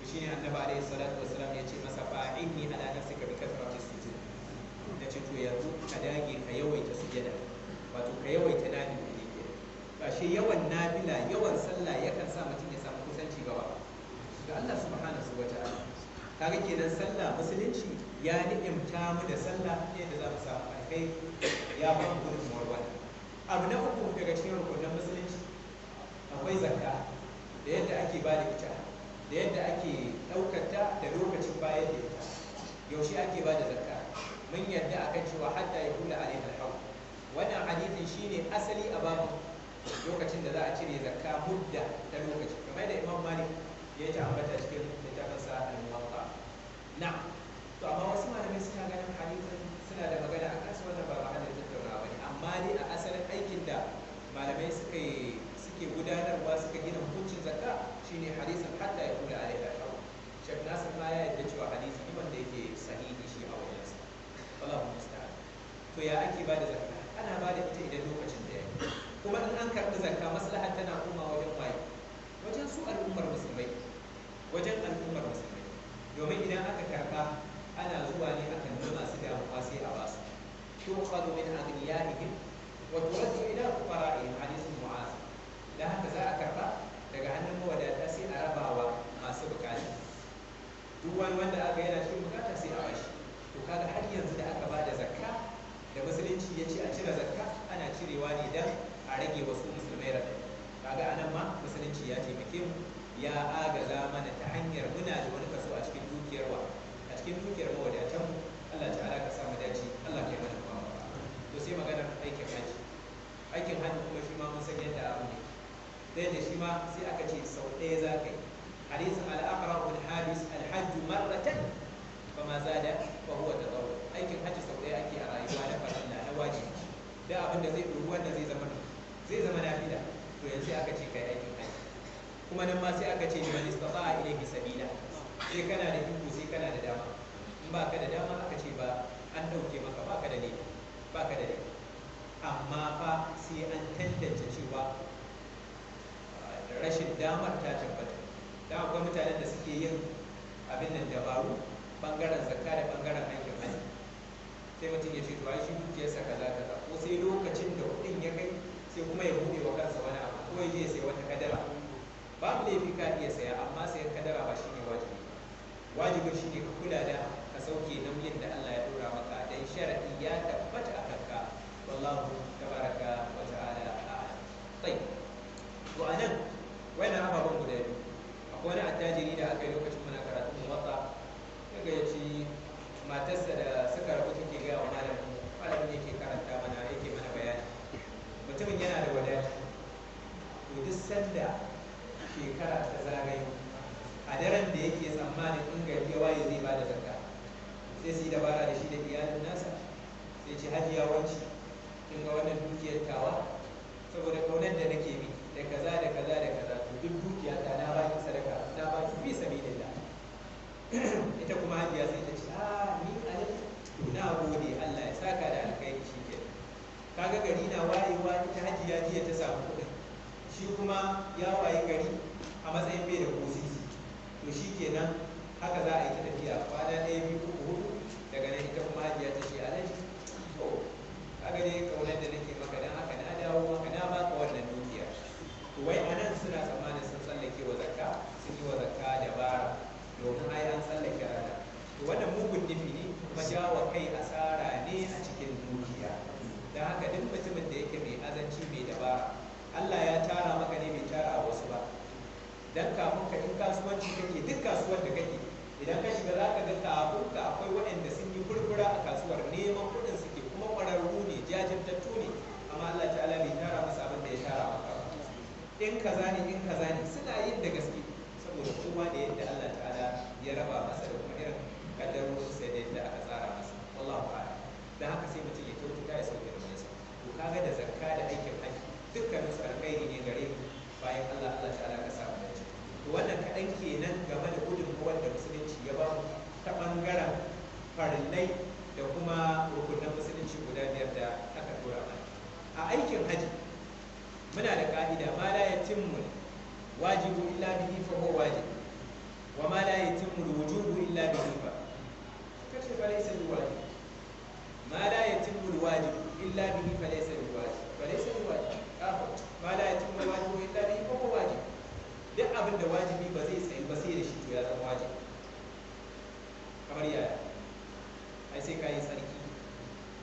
To shine annabi alaihi salatu wassalam ya ce masa fa inni ala nafsika bi kathrati sujud. Ya ce to yanzu ka dage ka yawaita sujada, wato ka yawaita nafila ke. Ba shi yawan nafila yawan sallah yakan sa mutum ya samu kusanci gaba ga Allah subhanahu wa ta'ala. Kaga kenan sallah musulunci ya ni'imta mu da sallah yadda za mu samu alkai, ya ba mu gudunmuwar wannan. Abu na uku daga cikin rukunin musulunci akwai zakka, da yadda ake ba da ita, da yadda ake ɗaukar ta, da lokacin bayar da ita. Yaushe ake ba da zakka? Mun yadda akan cewa hatta ya kula alaihi alhawl. Wannan hadisin shine asali a babu lokacin da za a cire zakka, mudda ta lokaci, kamar da Imam Malik ya ta ambata cikin littafinsa al-Muwatta. Na'am. To amma wasu malamai suna ganin hadisin suna da magana akan su, wannan ba mahallin tattaunawa bane, amma dai a asalin aikin da malamai suke gudanarwa suka gina hukuncin zakka shine hadisin hatta ya kula alaihi alhawl. Sheikh Nasir ma ya yarda cewa hadisi ne wanda yake sahihi shi a wajensa. Wallahu musta'an. To ya ake ba da zakka? Ana ba da ita idan lokacin da yayi. Kuma in an karɓi zakka maslaha tana komawa wajen waye? Wajen su al'ummar musulmai, wajen al'ummar musulmai. Domin idan aka karba ana zuwa ne aka nuna masu damuwa sai a basu. Tu'khadhu min aghniyaihim wa turaddu ila fuqara'ihim, hadithun Mu'az. Dan haka za a karba daga hannun mawadata sai a rabawa masu bukata. Duk wani wanda aka yana cikin bukata sai a bashi. To kaga har yanzu da aka bada zakka, da musulunci ya ce a cire zakka, ana cirewa ne dan a rage wasu musulmai raɗaɗi. Kaga anan ma musulunci ya taimake mu, ya agaza mana ta hanyar muna da wani kaso a cikin dukiyar wa, a cikin dukiyar mawadatan mu. Allah ta'ala ka sa mu dace, Allah ka yi mana muwafaqa. To sai maganar aikin haji. Aikin haji kuma shi ma mun san yadda abu ne. Dai da shi ma sai aka ce sau ɗaya za ka yi. Hadisin al-Aqra bin Habis, al-hajj marratan fama zada fa huwa tatawwu. Aikin haji sau ɗaya ake a rayuwa na farilla na wajibi. Da abin da zai ɗoru wanda zai zama nafila. To yanzu aka ce kai aikin haji. Kuma nan ma sai aka ce liman istata'a ilayhi sabila. Sai kana da iko, sai kana da dama. In ba ka da dama aka ce ba an ɗauke maka, ba ka da laifi, ba ka da laifi. Amma fa sai an tantance cewa rashin damar ta tabbata. Dan akwai mutanen da suke yin abin nan dabaru bangaren zakka da bangaren aikin haji. Sai mutum ya ce to ai shi dukiyarsa kaza kaza, ko sai lokacin da kuɗin ya kai sai kuma ya buɗe wa kansa wani abu, ko ya je ya sayi wata kadara. Babu laifi ka iya saya, amma sayan kadara ba shine wajibi ba. Wajibin shine ka kula da ka sauke nauyin da Allah ya dora maka, dan sharadi ya tabbata a kanka. Wallahu tabaraka wa ta'ala a'lam. Tayyib. To anan wayannan ababen guda biyu, akwai wani attajiri da aka yi lokacin muna karatun Muwatta, daga ya ci matarsa da suka rabu take gaya wa malamin, malamin yake karanta mana, yake mana bayani. Mutumin yana da wadata. To duk sanda shekara ta zagayo, a daren da yake tsammanin in gari ya waye zai bada zakka, sai su yi dabara da shi da iyalin nasa, sai ce hajiya wanci, kin ga wannan dukiyar tawa, saboda kaunar da nake miki da kaza da kaza da kaza, to duk dukiya ta na baki sadaka, na baki fi sabilillah. Ita kuma hajiya sai ta ce a ni alhaji, to na gode, Allah ya saka da alkhairi. Shikenan kaga gari na wayewa, ita hajiya jiya ta samu kuɗin, shi kuma ya waye gari a matsayin bai da kosisi. To shikenan haka za a yi ta tafiya kwana ɗaya, biyu, uku, hudu. Daga nan ita kuma hajiya ta ce alhaji, to kaga dai kaunar da nake maka, dan haka na dawo maka, na baka wannan dukiya. To wai anan suna tsammanin sun tsallake wa zakka, sun yi wa zakka dabara, domin ai an tsallake rana. To wannan mugun nufi ne, kuma jawa kai asara ne a cikin dukiya. Don haka duk mutumin da yake mai azanci, mai dabara, Allah ya tara maka ne, bai tara wasu ba. Dan kafin ka in kasuwanci kake, duk kasuwar da kake, idan ka shiga zaka ga kafin ka akwai waɗanda sun yi furfura a kasuwar, neman kuɗin suke, kuma ƙwararru ne, jajirtattu ne, amma Allah ta'ala bai tara masa abin da ya tara maka ba. In kaza ne, in kaza ne, suna yin da gaske, saboda kowa da yadda Allah ta'ala ya raba masa da kuma irin kaddarorin sai da yadda aka tsara masa. Wallahu a'lam. Dan haka sai mutum ya kyautata ya sauke nauyinsa. To kaga da zakka da aikin haji dukkanin su alkhairi ne gare mu bayan Allah. Allah ta'ala ka samu dace. To wannan kaɗan kenan game da gudunmawar da musulunci ya bamu ta ɓangaren farillai da kuma rukunan musulunci guda biyar da aka dora mana. A aikin haji muna da ka'ida, ma la yatimmu wajibu illa bihi fa huwa wajib, wa ma la yatimmu wujubu illa bihi fa kace fa laysa biwajib. Ma la yatimmu alwajib illa bihi fa laysa biwajib, fa laysa biwajib. Ma la yatimmu alwajibu illa bihi fa huwa wajib. Duk abin da wajibi ba zai tsayu ba sai da shi, to ya zama wajibi. Kamar yaya? Ai sai ka yi tsarki,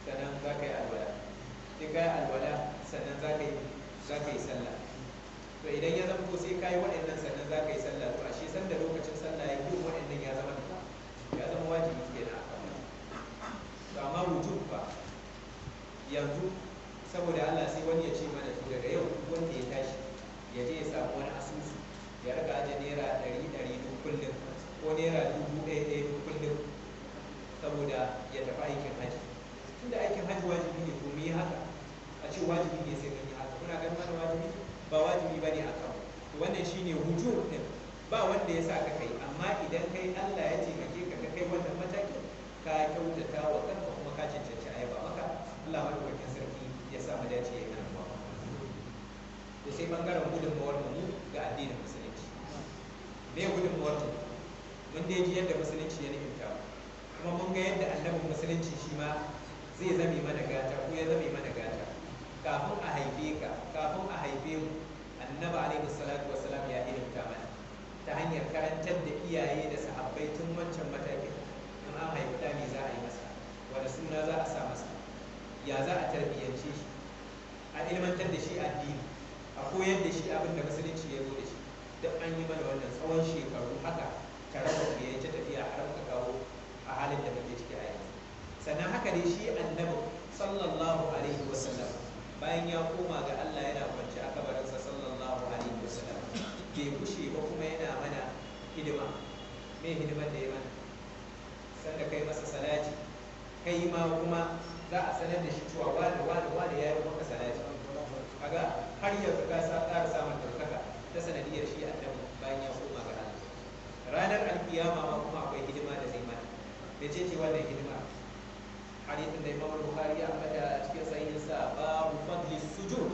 sannan za ka yi alwala, sai ka yi alwala, sannan za ka yi sallah. To idan ya zamto sai ka yi waɗannan sannan za ka yi sallah, to ashe sanda lokacin sallah ya yi waɗannan ya zama wajibi kenan a kan. To amma wujub fa yanzu, saboda Allah sai wani ya ce mana to daga yau wanda ya tashi ya je ya samu wani asusu ya rika aje naira 100 duk kullum, ko naira 1000 duk kullum, saboda ya tafi aikin haji. Tunda aikin haji wajibi ne, to mu yi haka, a ce wajibi ne sai mun yi haka. Kuna ganin mana wajibi ne? Ba wajibi bane a kan. To wannan shine wujub din, ba wanda ya sa ka kai, amma idan kai Allah ya taimake ka ka kai wannan matakin, ka kyautata wa kanka kuma ka cancanci ayaba maka. Allah madaukakin sarki ya sa mu dace ya mana muwafaqa. To sai sai bangaren gudunmawar mu ga addinin musulunci. Me gudunmawar mu? Mun dai ji yadda musulunci ya ni'imta mu, kuma mun ga yadda annabin musulunci shi ma zai zame mana gata ko ya zame mana gata. Kafin a haife ka, kafin a haife mu, annabi alaihi salatu wassalam ya hidimta mana ta hanyar karantar da iyaye da sahabbai tun wancan matakin. In an haifi ɗa, me za a yi masa, wani suna za a sa masa, ya za a tarbiyyance shi, a ilmantar da shi addini, a koyar da shi abin da musulunci ya zo da shi. Duk an yi mana wannan tsawon shekaru, haka tare da ya ta tafiya har muka kawo a halin da muke ciki a yanzu. Sannan haka dai shi annabi sallallahu alaihi wasallam, bayan ya koma ga Allah, yana kwance a kabarinsa sallallahu alaihi wasallam, bai gushe ba kuma yana mana hidima. Me hidimar da ya mana? Sanda kai masa salati, kai ma kuma za a sanar da shi cewa wani wani wani ya yi maka salati. Kaga har yanzu ka sa ƙara samun ɗaukaka ta sanadiyar shi annabi bayan ya koma ga Allah. Ranar alkiyama ma kuma akwai hidima da zai mana. Mece ce wannan hidima? Hadithin da Imam Bukhari ya ambata a cikin sahihinsa, babu fadli sujud.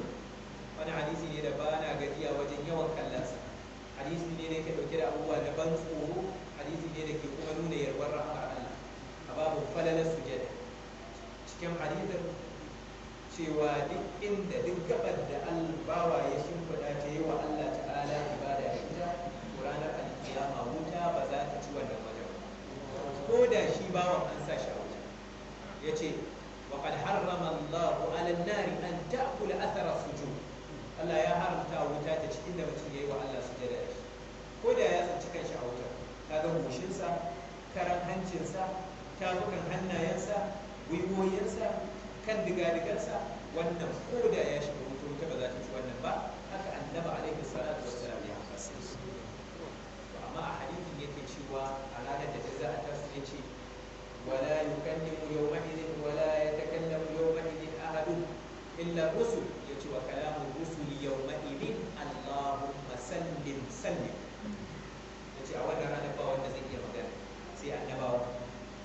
Wani hadisi ne da ba na gajiya wajen yawan kallonsa. Hadisi ne da yake dauke da abubuwa na ban tsoro, hadisi ne da ke kuma nuna yarwar rahmar Allah. A babu falalar sujada, cikin hadisin cewa duk inda duk gabar da bawa ya shimfiɗa ta yi wa Allah ta'ala ibada da ita, to ranar alkiyama wuta ba za ta ci wannan wajen, ko da shi bawan an sa shi a wuta. Ya ce wa qad harrama Allahu 'ala an-nari an ta'kula athara sujud. Allah ya haramta wuta ta ci inda mutum yayi wa Allah sujada da shi, ko da ya tsinci kanshi a wuta. Kaga goshinsa, karan hancinsa, tafukan hannayensa, gwiwoyinsa, kan digadigansa, wannan ko da ya shiga wuta, wuta ba za ta ci wannan ba. Haka annabi alaihi salatu wassalam ya haka. Amma a hadithin yake cewa a ranar da za a tasu, ya ce wala yukallimu yawma idin, wala yatakallamu yawma idin ahadun illa rusul. Ya ce wa kalamu rusuli yawma idin allahumma sallim sallim. Ya ce a wannan ranar ba wanda zai iya magana sai annabawa.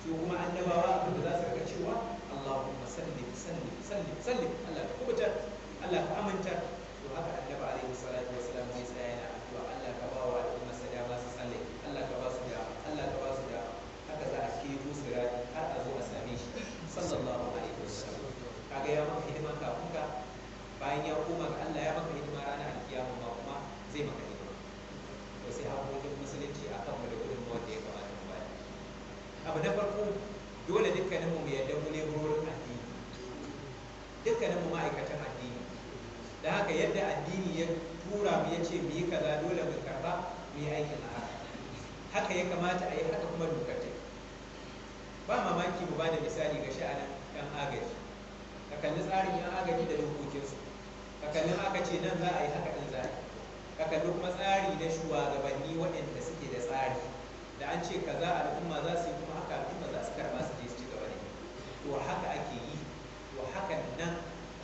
Su kuma annabawa abinda za su rika cewa allahumma sallim sallim sallim sallim, Allah ka kubutar, Allah ka aminta. To haka annabi alaihi salatu wassalam zai tsaya yana addu'a, Allah ka ba wa al'umma sa dama su tsallake, Allah ka ba su dama, Allah ka ba su dama. Haka za a keto sirati har a zo a same shi sallallahu alaihi wasallam. Kaga ya maka hidima kafin ka, bayan ya koma ga Allah ya maka hidima, ranar alkiyama ma kuma zai maka hidima. To sai haƙoƙin musulunci akan mu da gudunmawar da ya kamata mu bayar. Abu na farko, dole dukkaninmu mu yarda mu leburorin addini, dukkaninmu ma'aikatan addini. Da haka yadda addini ya tura mu, ya ce mu yi kaza, dole mu karba mu yi aikin a haka. Haka ya kamata a yi, haka kuma dokar ta. Ba mamaki mu ba da misali ga sha'anin yan agaji. Ka kalli tsarin yan agaji da dokokinsu, ka kalli aka ce nan za a yi, haka ɗin za a yi. Ka kalli kuma tsari na shugabanni waɗanda suke da tsari, da an ce kaza al'umma za su yi, kuma haka al'umma za su karba su je su ci gaba da yi. To haka ake yi. To hakan nan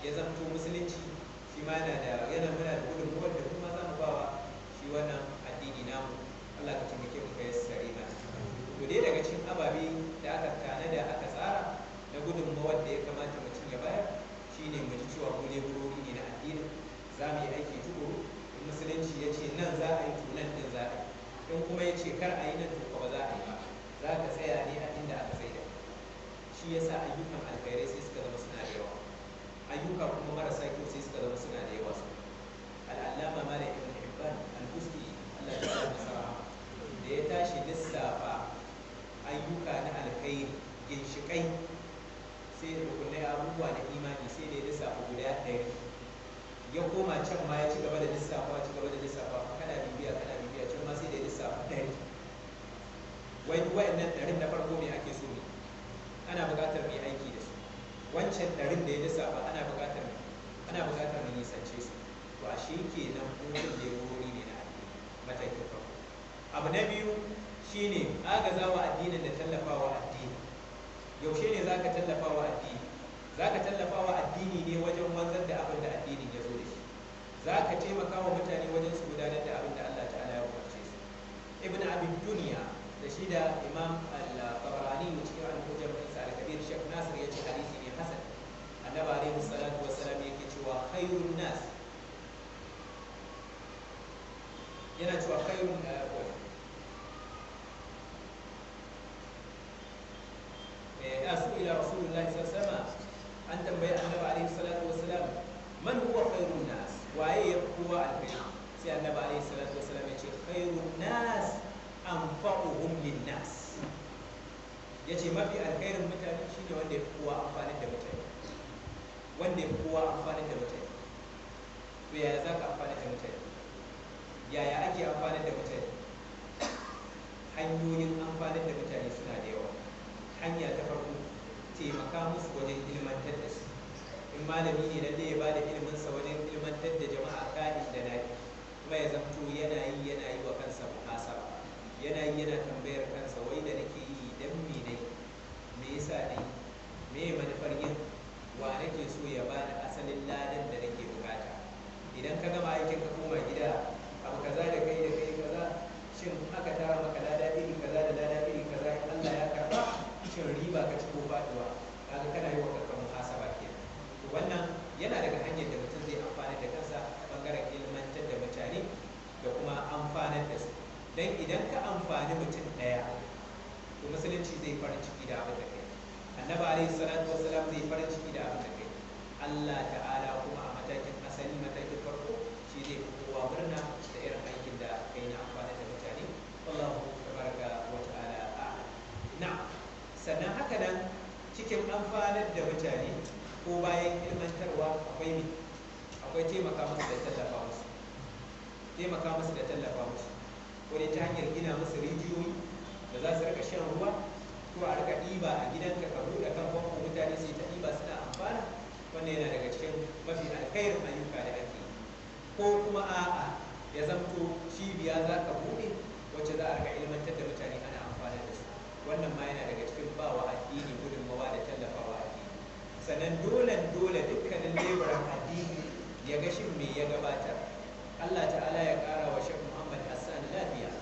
ya zamto musulunci shi ma yana da yana muna da gudunmuwar da kuma za mu bawa shi wannan addini namu. Allah ka taimake mu, ka yassare mana. To dai daga cikin ababe da aka tanada, aka tsara na gudunmuwar da ya kamata mutum ya bayar, shine mu ji cewa mu leburori ne na addinin. Za mu yi aiki tukuru. In musulunci ya ce nan za a yi, to nan din za a yi. In kuma ya ce kar a yi nan, to ba za a yi ba. Za ka tsaya ne a inda aka tsaida. Shi yasa ayyukan alkhairai sai suka zama suna da yawa, ayyuka kuma marasa kyau sai suka zama suna da yawa. Su al'allama malam Ibn Hibban al-Busti, Allah ya sa masa rahama, da ya tashi lissafa ayyuka na alkhairi, ginshikai, sai da rukunai, abubuwa na imani, sai da ya lissafa guda 100. Ya koma can ma ya ci gaba da lissafa, ci gaba da lissafa, kana bibiya, kana bibiya, can ma sai da ya lissafa 100. Wai wa'annan 100n na farko me ake so ne? Ana buƙatar mai aiki da su. Wancan 100n da ya lissafa, ana buƙatar mu nisance su. To ashe kenan mu leburori ne na addini, matakin farko. Abu na biyu shine agazawa addinin da tallafawa addini. Yaushe ne zaka tallafawa addini? Zaka tallafawa addini ne wajen wanzar da abin da addinin ya zo da shi. Zaka taimaka wa mutane wajen su gudanar da abin da Allah ta'ala ya umarce su. Ibn Abid Dunya da shi da Imam al-Tabarani cikin al-Mujam ɗinsa al-Kabir, Sheikh Nasir ya ce hadisi ne hasan, annabi alaihi salatu wassalam yake cewa khairun nas Yana cewa khairun asu ila rasulullahi sallallahu alaihi wasallam, an tambayi annabi alaihi salatu wasalam man huwa khairun nas, waye ya fi kowa alkhairi? Sai annabi alaihi salatu wasalam ya ce khairun nas anfa'uhum lin nas. Yace mafi alkhairin mutane shine wanda ya fi kowa amfanar da mutane, wanda ya fi kowa amfanar da mutane. To yaya za ka amfanar da mutane? Yaya ake amfanar da mutane? Hanyoyin amfanar da mutane suna da yawa. Hanya ta farko, taimaka musu wajen ilmantar da su. In malami ne, lalle ya bada iliminsa wajen ilmantar da jama'a ka'in da na'i, kuma ya zamto yana yi yana yi wa kansa muhasaba, yana yi yana tambayar kansa, wai da nake yi dan me nayi, me yasa nayi, me manufar yin, wa nake so ya bani asalin ladan da nake bukata. Idan ka gama aikin ka koma gida, abu kaza da kai da kai kaza, shin aka tara maka lada iri kaza da lada iri kaza, in Allah ya karba, shin riba ka ci ko faduwa? Kaga kana yi wa kanka muhasaba kenan. To wannan yana daga hanyar da mutum zai amfana da kansa bangaren ilmantar da mutane da kuma amfanar da su. Dan idan ka amfani mutum daya, to musulunci zai farin ciki da abin da kai, annabi alaihi salatu wassalam zai farin ciki da abin da kai, Allah ta'ala kuma a matakin asali, matakin farko, shi zai fi kowa murna da irin aikin da kai na amfana da mutane. Wallahu tabaraka wa ta'ala a'lam. Na'am. Sannan haka nan cikin amfanar da mutane ko bayan ilmantarwa akwai me? Akwai taimaka musu da tallafa musu, taimaka musu da tallafa musu, ko dai ta hanyar gina musu rijiyoyi da za su rika shan ruwa, ko a rika ɗiba a gidanka, ka buɗe kan famfo mutane su yi ta ɗiba suna amfana. Wannan yana daga cikin mafi alkhairin ayyuka da ake yi. Ko kuma a'a, ya zamto cibiya za ka buɗe wacce za a rika ilmantar da mutane ana amfana da su. Wannan ma yana daga cikin ba wa addini gudunmawa da tallafawa addini. Sannan dole dole dukkanin leburan addini ya ga shin me ya gabatar. Allah ta'ala ya ƙara wa Sheikh Muhammad Hassan lafiya.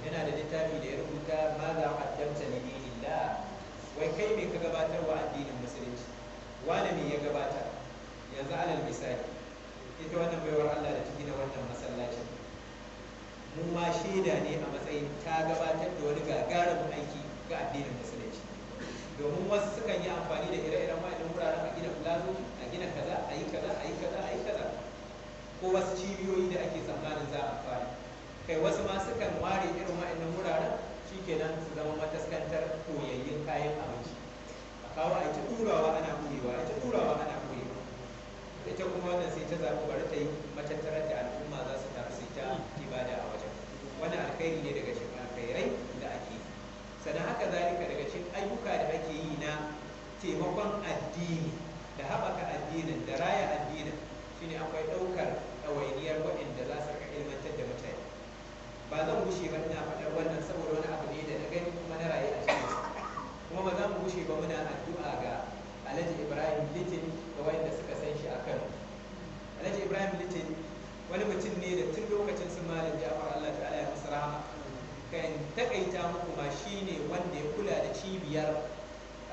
Yana da littafi da ya rubuta, ma za qaddamta li dinillah, wai kai me ka gabatar wa addinin musulunci, wane me ya gabatar? Yanzu alal misali, ita wannan baiwar Allah da ta gina wannan masallacin, mu ma shaida ne a matsayin ta gabatar da wani gagarumin aiki ga addinin musulunci. Domin wasu sukan yi amfani da ire-iren wa'annan wuraren a gina plazoji, a gina kaza, a yi kaza, a yi kaza, a yi kaza, ko wasu cibiyoyi da ake tsammanin za a amfani. Kai, wasu ma sukan ware irin wa'annan wuraren, shikenan su zama mataskantar koyayyun kayan abinci, a kawo a yi ta turawa ana ɓoyewa, a yi ta turawa ana ɓoyewa. Ita kuma wannan sai ta zaɓi bari ta yi matattarar da al'umma za su taru su yi ta ibada a wajen. Wannan alkhairi ne daga cikin alkhairai da ake yi. Sannan haka zalika daga cikin ayyuka da ake yi na taimakon addini da haɓaka addinin da raya addinin shine akwai ɗaukar ɗawainiyar waɗanda za su rika ilmantar da mutane. Ba zan gushe ba ina faɗar wannan saboda wani abu ne da na gani kuma na rayu a cikinsa. Kuma ba za mu gushe ba muna addu'a ga Alhaji Ibrahim Little ga wanda suka san shi a Kano. Alhaji Ibrahim Little wani mutum ne da tun lokacin su Malam Ja'far, Allah ta'ala ya musu rahama, kan takaita muku ma shine wanda ya kula da cibiyar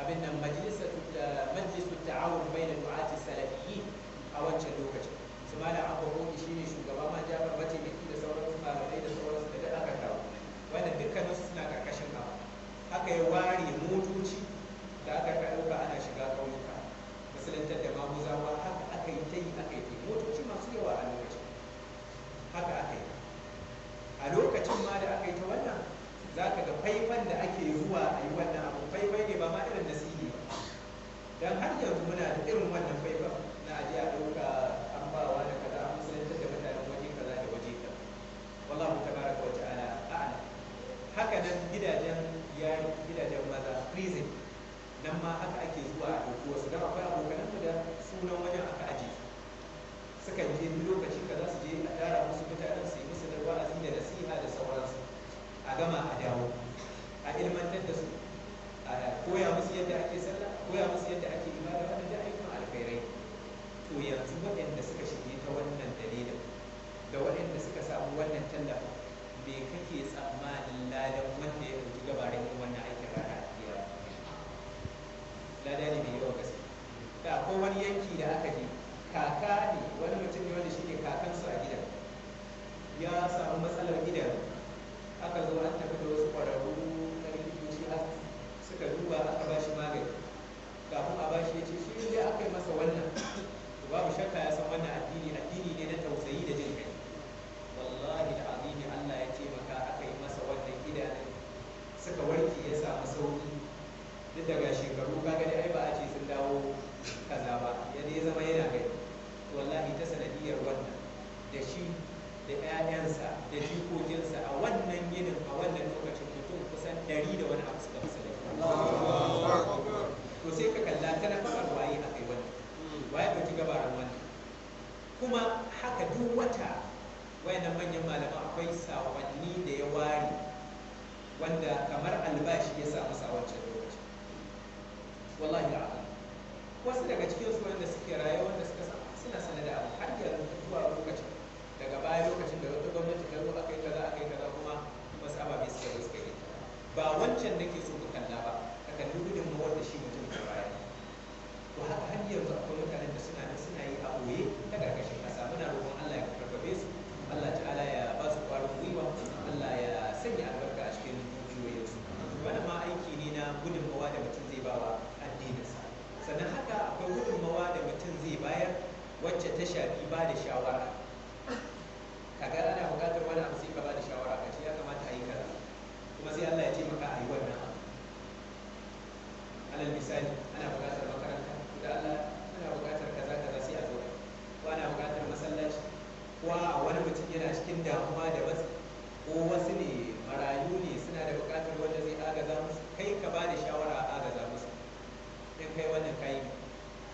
abin nan majalisu ta'awun bayna du'ati salafiyyin a wancan lokacin. Su Malam Abba Koki shine shugaba, ma Ja'far mataimaki da sauransu malamai da sauransu da duk aka kawo. Wannan dukkaninsu suna karkashin abu. Haka ya ware motoci da aka ɗauka ana shiga ƙauyuka musulantar da maguzawa. Haka aka yi ta yi, aka yi ta yi, motoci masu yawa a lokacin. Haka aka yi a lokacin ma da aka yi ta wannan, za ka ga faifan da ake zuwa a yi wannan abu, faifai ne ba ma irin na CD ba. Don har yanzu muna da irin wannan faifan na aje a ɗauka an bawa da kaza, an musulantar da mutanen waje kaza da waje kaza. Wallahu tabaraka wa ta'ala a'lam. Haka nan gidajen yari, gidajen maza, prison, nan ma haka ake zuwa a ɗauki wasu. Don akwai abokananmu da sunan wajen aka aje su, sukan je duk lokaci kaza su je a tara musu mutanen, su yi musu da wa'azi da nasiha da sauransu, a gama a dawo, a ilmantar da su, a koya musu yadda ake sallah, koya musu yadda ake ibada. Wannan da ayyukan alkhairai. To yanzu waɗanda suka shige ta wannan dalilin da waɗanda suka samu wannan tallafin, me kake tsammanin ladan wanda ya ɗauki gabarin yin wannan aikin rana a kiyama? Lada ne mai yawan gaske. Da akwai wani yanki da aka je, kaka ne, wani mutum ne wanda shine kaka samu matsalar idanu. Aka zo an tafi da wasu ƙwararru na likitoci suka duba, aka ba shi magani. Kafin a ba shi ya ce shi dai aka yi masa wannan, to babu shakka ya san wannan addini addini ne na tausayi da jin kai. Wallahi al'azimi Allah ya taimaka aka yi masa wannan, idanun suka warke, ya samu sauki. Duk daga shekaru kaga dai ai ba a ce sun dawo kaza ba, ya dai zama yana gani. Wallahi ta sanadiyar wannan, da shi da 'ya'yansa da jikokinsa, a wannan yinin a wannan lokacin mutum kusan 100 da wani abu suka musulunta. To sai ka kalla ta na fakar waye aka yi wannan, waye ɗauki gabaran wannan. Kuma haka duk wata wayannan manyan malaman akwai saƙonni da ya ware wanda kamar albashi ya sa masa a wancan lokacin. Wallahi al'azim wasu daga cikin su wanda suke raye, wanda suka suna sane da abu har yanzu zuwa lokacin, daga baya lokacin da wata gwamnati ta zo aka yi kaza aka yi kaza, kuma wasu ababe suka zo suka yi. Ba wancan nake so ka kalla ba, ka kalli gudunmawar da shi mutum ya bayar. To haka har yanzu akwai mutanen da suna nan suna yi a ɓoye ta ƙarƙashin ƙasa. Muna roƙon Allah ya karfafe su, Allah ta'ala ya ba su ƙwarin gwiwa, Allah ya sanya albarka a cikin dukiyoyinsu. Wannan ma aiki ne na gudunmawa da mutum zai bawa addininsa. Sannan haka akwai gudunmawa da mutum zai bayar wacce ta shafi ba da shawara. Kaga ana buƙatar wani abu, sai ka ba da shawara ka ce ya kamata a yi kaza, kuma sai Allah ya ce maka a yi wannan abu. Alal misali, ana buƙatar makaranta, da Allah ana buƙatar kaza kaza, sai a zo. Ko ana buƙatar masallaci, ko a wani mutum yana cikin damuwa da matsi, ko wasu ne marayu ne suna da buƙatar wanda zai agaza musu, kai ka ba da shawara a agaza musu. In kai wannan, kayi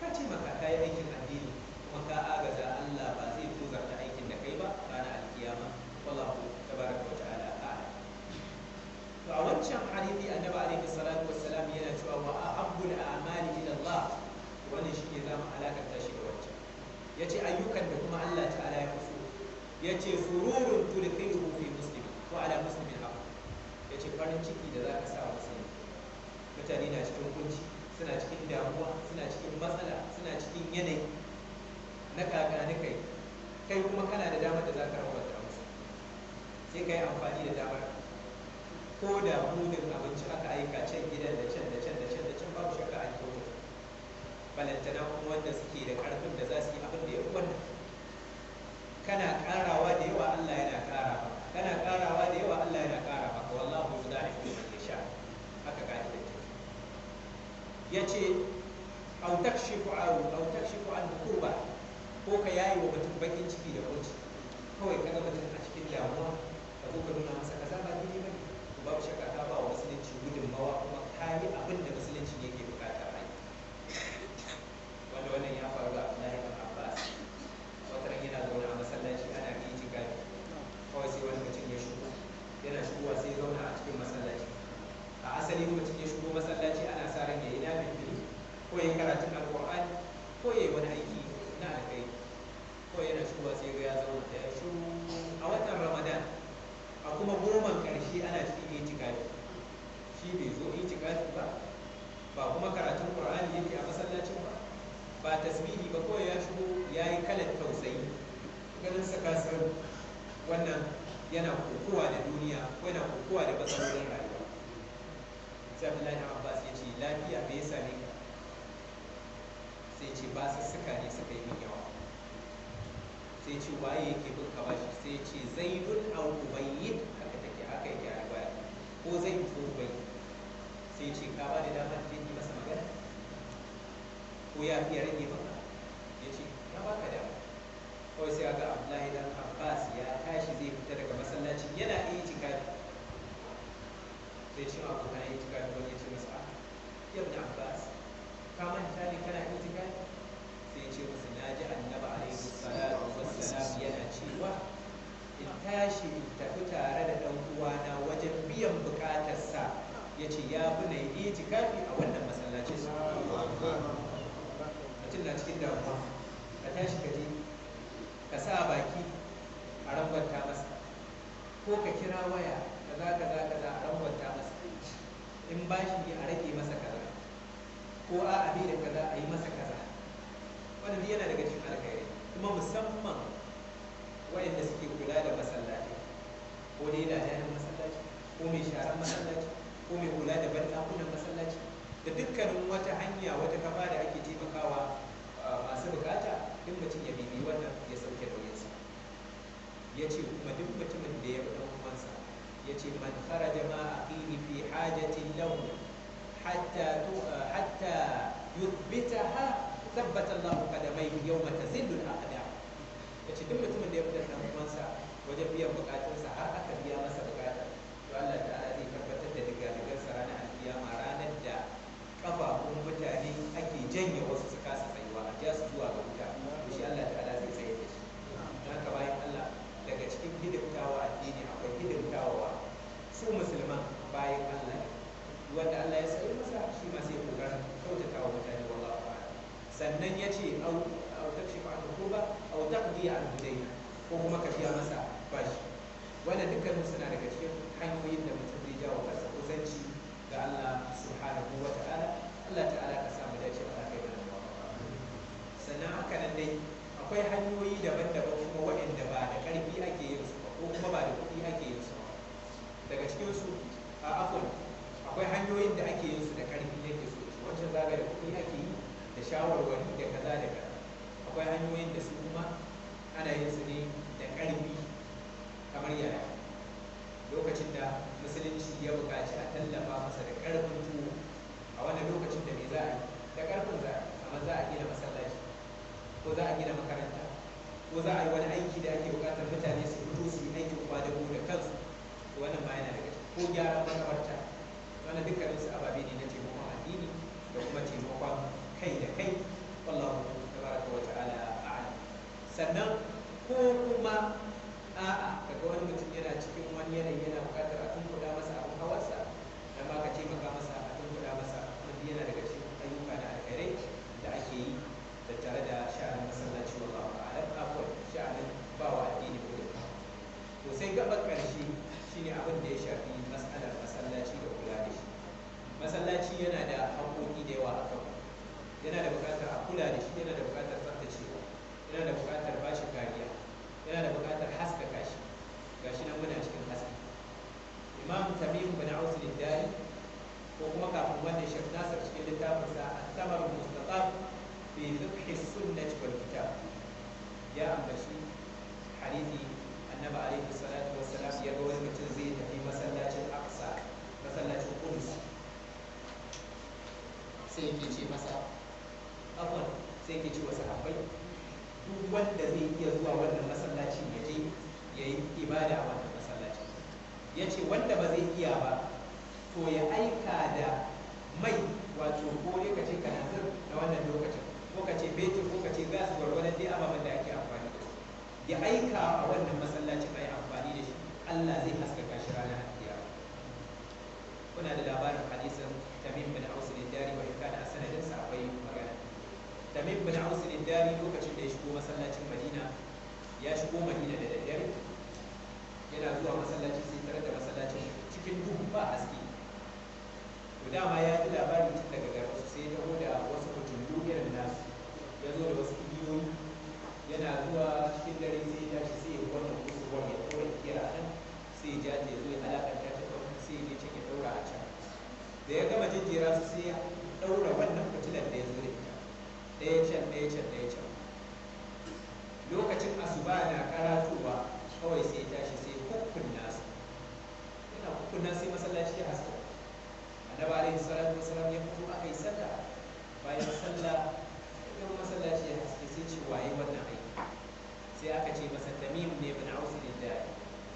ka ce maka ka yi aikin addini kuma ka agaza. Allah ba zai tozarta aikin da kai ba ranar alkiyama. Wallahu tabaraka wa ta'ala a'lam. To a wancan hadisi Annabi alaihi salatu wassalam yana cewa wa ahabbul a'mali ila Allah. Wannan shine zamu alakanta shi da wancan. Yace ayyukan da kuma Allah ta'ala ya fi so, yace sururun tudkhiluhu fi muslimin ko ala muslimin haq. Yace farin ciki da zaka sa musulmi. Mutane na cikin kunci, suna cikin damuwa, suna cikin matsala, suna cikin yanayi na kakani, kai kai kuma kana da damar da zaka rawata musu, sai ka yi amfani da damar. Ko da mudun abinci aka aika can gidan da can da can da can da can, babu shakka an kyautata. Balantana kuma wanda suke da karfin da za su yi abin da ya fi wannan. Kana karawa da yawa, Allah yana kara maka. Kana karawa da yawa, Allah yana kara maka. Wallahu yudha'ifu liman yasha, haka ka'idar take. Yace aw takshifu an kurba, ko ka yayi wa mutum bakin ciki da kunci. Kawai kaga mutum a cikin damuwa, ka zo ka nuna masa kaza ba daidai bane, to babu shakka ka ba wa musulunci gudunmawa kuma ka yi abin da musulunci yake bukata a yi. Wanda wannan ya faru da Abdullahi ibn Abbas. Wata ran yana zaune a masallaci ana itikafi, kawai sai wani mutum ya shigo. Yana shigowa sai ya zauna a cikin masallaci. A asali mutum ya shigo masallaci ana sa ran yayi nafilfili ko yayi karatun Alqur'ani ko yayi wani aiki na alkhairi. Ko yana shigowa sai ga ya zauna ya shiru a watan Ramadan, a kuma goman ƙarshe, ana cikin itikafi. Shi bai zo itikafi ba, ba kuma karatun Qur'ani yake a masallacin ba, ba tasbihi ba. Kawai ya shigo ya yi kalar tausayi, ganin sa kasar wannan yana kokowa da duniya ko yana kokowa da matsalolin rayuwa. Sai Abdullahi ibn Abbas ya ce, "Lafiya, me ya same ka?" Sai ce, "Basussuka ne suka yi min yawa." Sai ce, "Waye yake bin ka bashi?" Sai ce, "Zaidun aw Ubayyid." Haka take, haka yake a riwaya, ko Zaid ko Ubayyid. Sai ce, "Ka ba da damar je yi masa magana ko ya fi rage maka?" Ya ce, "Na baka dama." Kawai sai ga Abdullahi dan Abbas ya tashi zai fita daga masallaci, yana itikafi. Sai shi abokan itikafi wani ya ce masa, "Ya Ibn Abbas, ka manta ne kana itikafi?" Sai ya ce musu, "Na ji Annabi alaihi salatu wassalam yana cewa in tashi in tafi tare da ɗan uwana wajen biyan bukatarsa, ya ce ya fi na yi itikafi a wannan masallacin." Mutum na cikin damuwa, ka tashi ka je ka sa baki a rangwanta masa, ko ka kira waya kaza kaza kaza a rangwanta masa, in bashi ne a rage masa kaza, ko a abi da kaza a yi masa kaza. Wannan duk yana daga cikin alkhairi. Kuma musamman wayanda suke kula da masallatai. Ko dai ladanin masallaci, ko mai sharan masallaci, ko mai kula da banɗakunan masallaci, da dukkanin wata hanya, wata kafa da ake taimakawa masu bukata, duk mutum ya bibi wannan ya sauke nauyinsa. Ya ce kuma duk mutumin da ya bi ɗan uwansa, ya ce man kharaja ma akhihi fi hajatin lahu hatta yuthbitaha thabbata Allahu qadamayhi yawma tazillu al-aqdam. Ya ce duk mutumin da ya fitar ɗan uwansa wajen biyan bukatunsa har aka biya masa bukata, to Allah ta'ala zai tabbatar da digadigansa ranar alkiyama, ranar da kafafun mutane ake janye wasu su kasa tsayuwa, a ja su zuwa ga wuta, to shi Allah ta'ala zai tsayar da shi. Don haka bayan Allah, daga cikin hidimtawa addini akwai hidimtawa su musulman bayan Allah ne wanda Allah ya tsaye masa, shi ma sai kokarin kyautatawa mutane, wallahu a'lam. Sannan ya ce au takshifa an kurba au taqdi an hudaina, ko kuma ka biya masa bashi. Wannan dukkanin suna daga cikin hanyoyin da mutum zai jawo kansa kusanci ga Allah subhanahu wa ta'ala. Allah ta'ala ka samu dace, Allah kai mana muwafaqa. Sannan haka nan dai akwai hanyoyi daban-daban kuma waɗanda ba da ƙarfi ake yin su ba, ko kuma ba da kuɗi ake yin su ba. Daga cikin su a afwan, akwai hanyoyin da ake yin su da ƙarfi yake so shi wancan zaga da kuɗi ake yi, da shawarwari da kaza da kaza. Akwai hanyoyin da su kuma ana yin su ne da ƙarfi, kamar yaya lokacin da musulunci ya buƙaci a tallafa masa da ƙarfin tuwo, a wannan lokacin da me za a yi? Da ƙarfin za a yi, kamar za a gina masallaci, ko za a gina makaranta, ko za a yi wani aiki da ake buƙatar mutane su fito su yi aikin kwadago da kansu. To wannan ma yana daga ciki, ko gyaran makabarta. Wannan dukkanin su ababe ne na taimakon addini da kuma taimakon kai da kai, wallahu tabaraka wa ta'ala a'lam. Sannan ko kuma a'a, kaga wani mutum yana cikin wani yanayi, yana buƙatar a tunkuɗa masa abin hawarsa, dan ba ka taimaka masa a tunkuɗa masa. Wanda yana daga cikin ayyuka na alkhairai da ake yi tattare da sha'anin masallaci, wallahu a'lam, afwan, sha'anin bawa addini gudunmawa. To sai gaɓar ƙarshe shine abin da ya shafi mas'alar masallaci da kula da shi. Masallaci yana da haƙoƙi da yawa a kan, yana da buƙatar a kula da shi, yana da buƙatar tsaftacewa, yana da buƙatar bashi kariya, yana da buƙatar haskaka shi. Gashi nan muna cikin haske. Imam Tamim bin Aus al-Dari, ko kuma kafin wannan, Sheikh Nasir cikin littafinsa At-Tamar Mustatab fi Fiqh Sunnah wal Kitab, ya ambaci hadisi Annabi alaihi salatu wassalam ya ga wani mutum zai tafi masallacin Aqsa, masallacin Qudus, sai yake ce masa, afwan, sai yake ce wa sahabbai, duk wanda zai iya zuwa wannan masallacin ya je ya yi ibada a wannan masallacin. Ya ce wanda ba zai iya ba, to ya aika da mai, wato ko ne ka ce kananzir na wannan lokacin, ko ka ce fetur, ko ka ce gas, gwargwadon dai ababen da ake amfani da su, ya aika a wannan masallacin a yi amfani da shi, Allah zai haskaka shi ranar alkiyama. Kuna da labarin hadisin Tamim bin Aus al-Dari, wa in kana a sanadinsa akwai magana. Tamim bin Aus al-Dari lokacin da ya shigo masallacin Madina, ya shigo Madina da daddare, yana zuwa masallaci sai tare da masallacin cikin duhu, ba haske. To dama ya ji labari tun daga garin su, sai ya taho da wasu fitilu irin nasu, ya zo da wasu igiyoyi. Yana zuwa cikin dare sai ya tashi, sai ya wannan kusurwar ya ɗaura igiyar a nan, sai ya ja ta, ya zo ya alakanta ta da wannan, sai ya je can ya ɗaura a can. Da ya gama jejjera su, sai ya ɗaura wannan fitilar da ya zo da ita, ɗaya can, ɗaya can, ɗaya can. Lokacin asuba na karatowa, kawai sai ya tashi sai kukkunna su. Yana kukkunna sai masallaci ya haska. Annabi alaihi salatu wasalam ya fito, aka yi sallah. Bayan sallah ya ga masallaci ya haske, sai ce waye wannan aiki? Sai aka ce masa Tamim ne bin Aus al-Dari.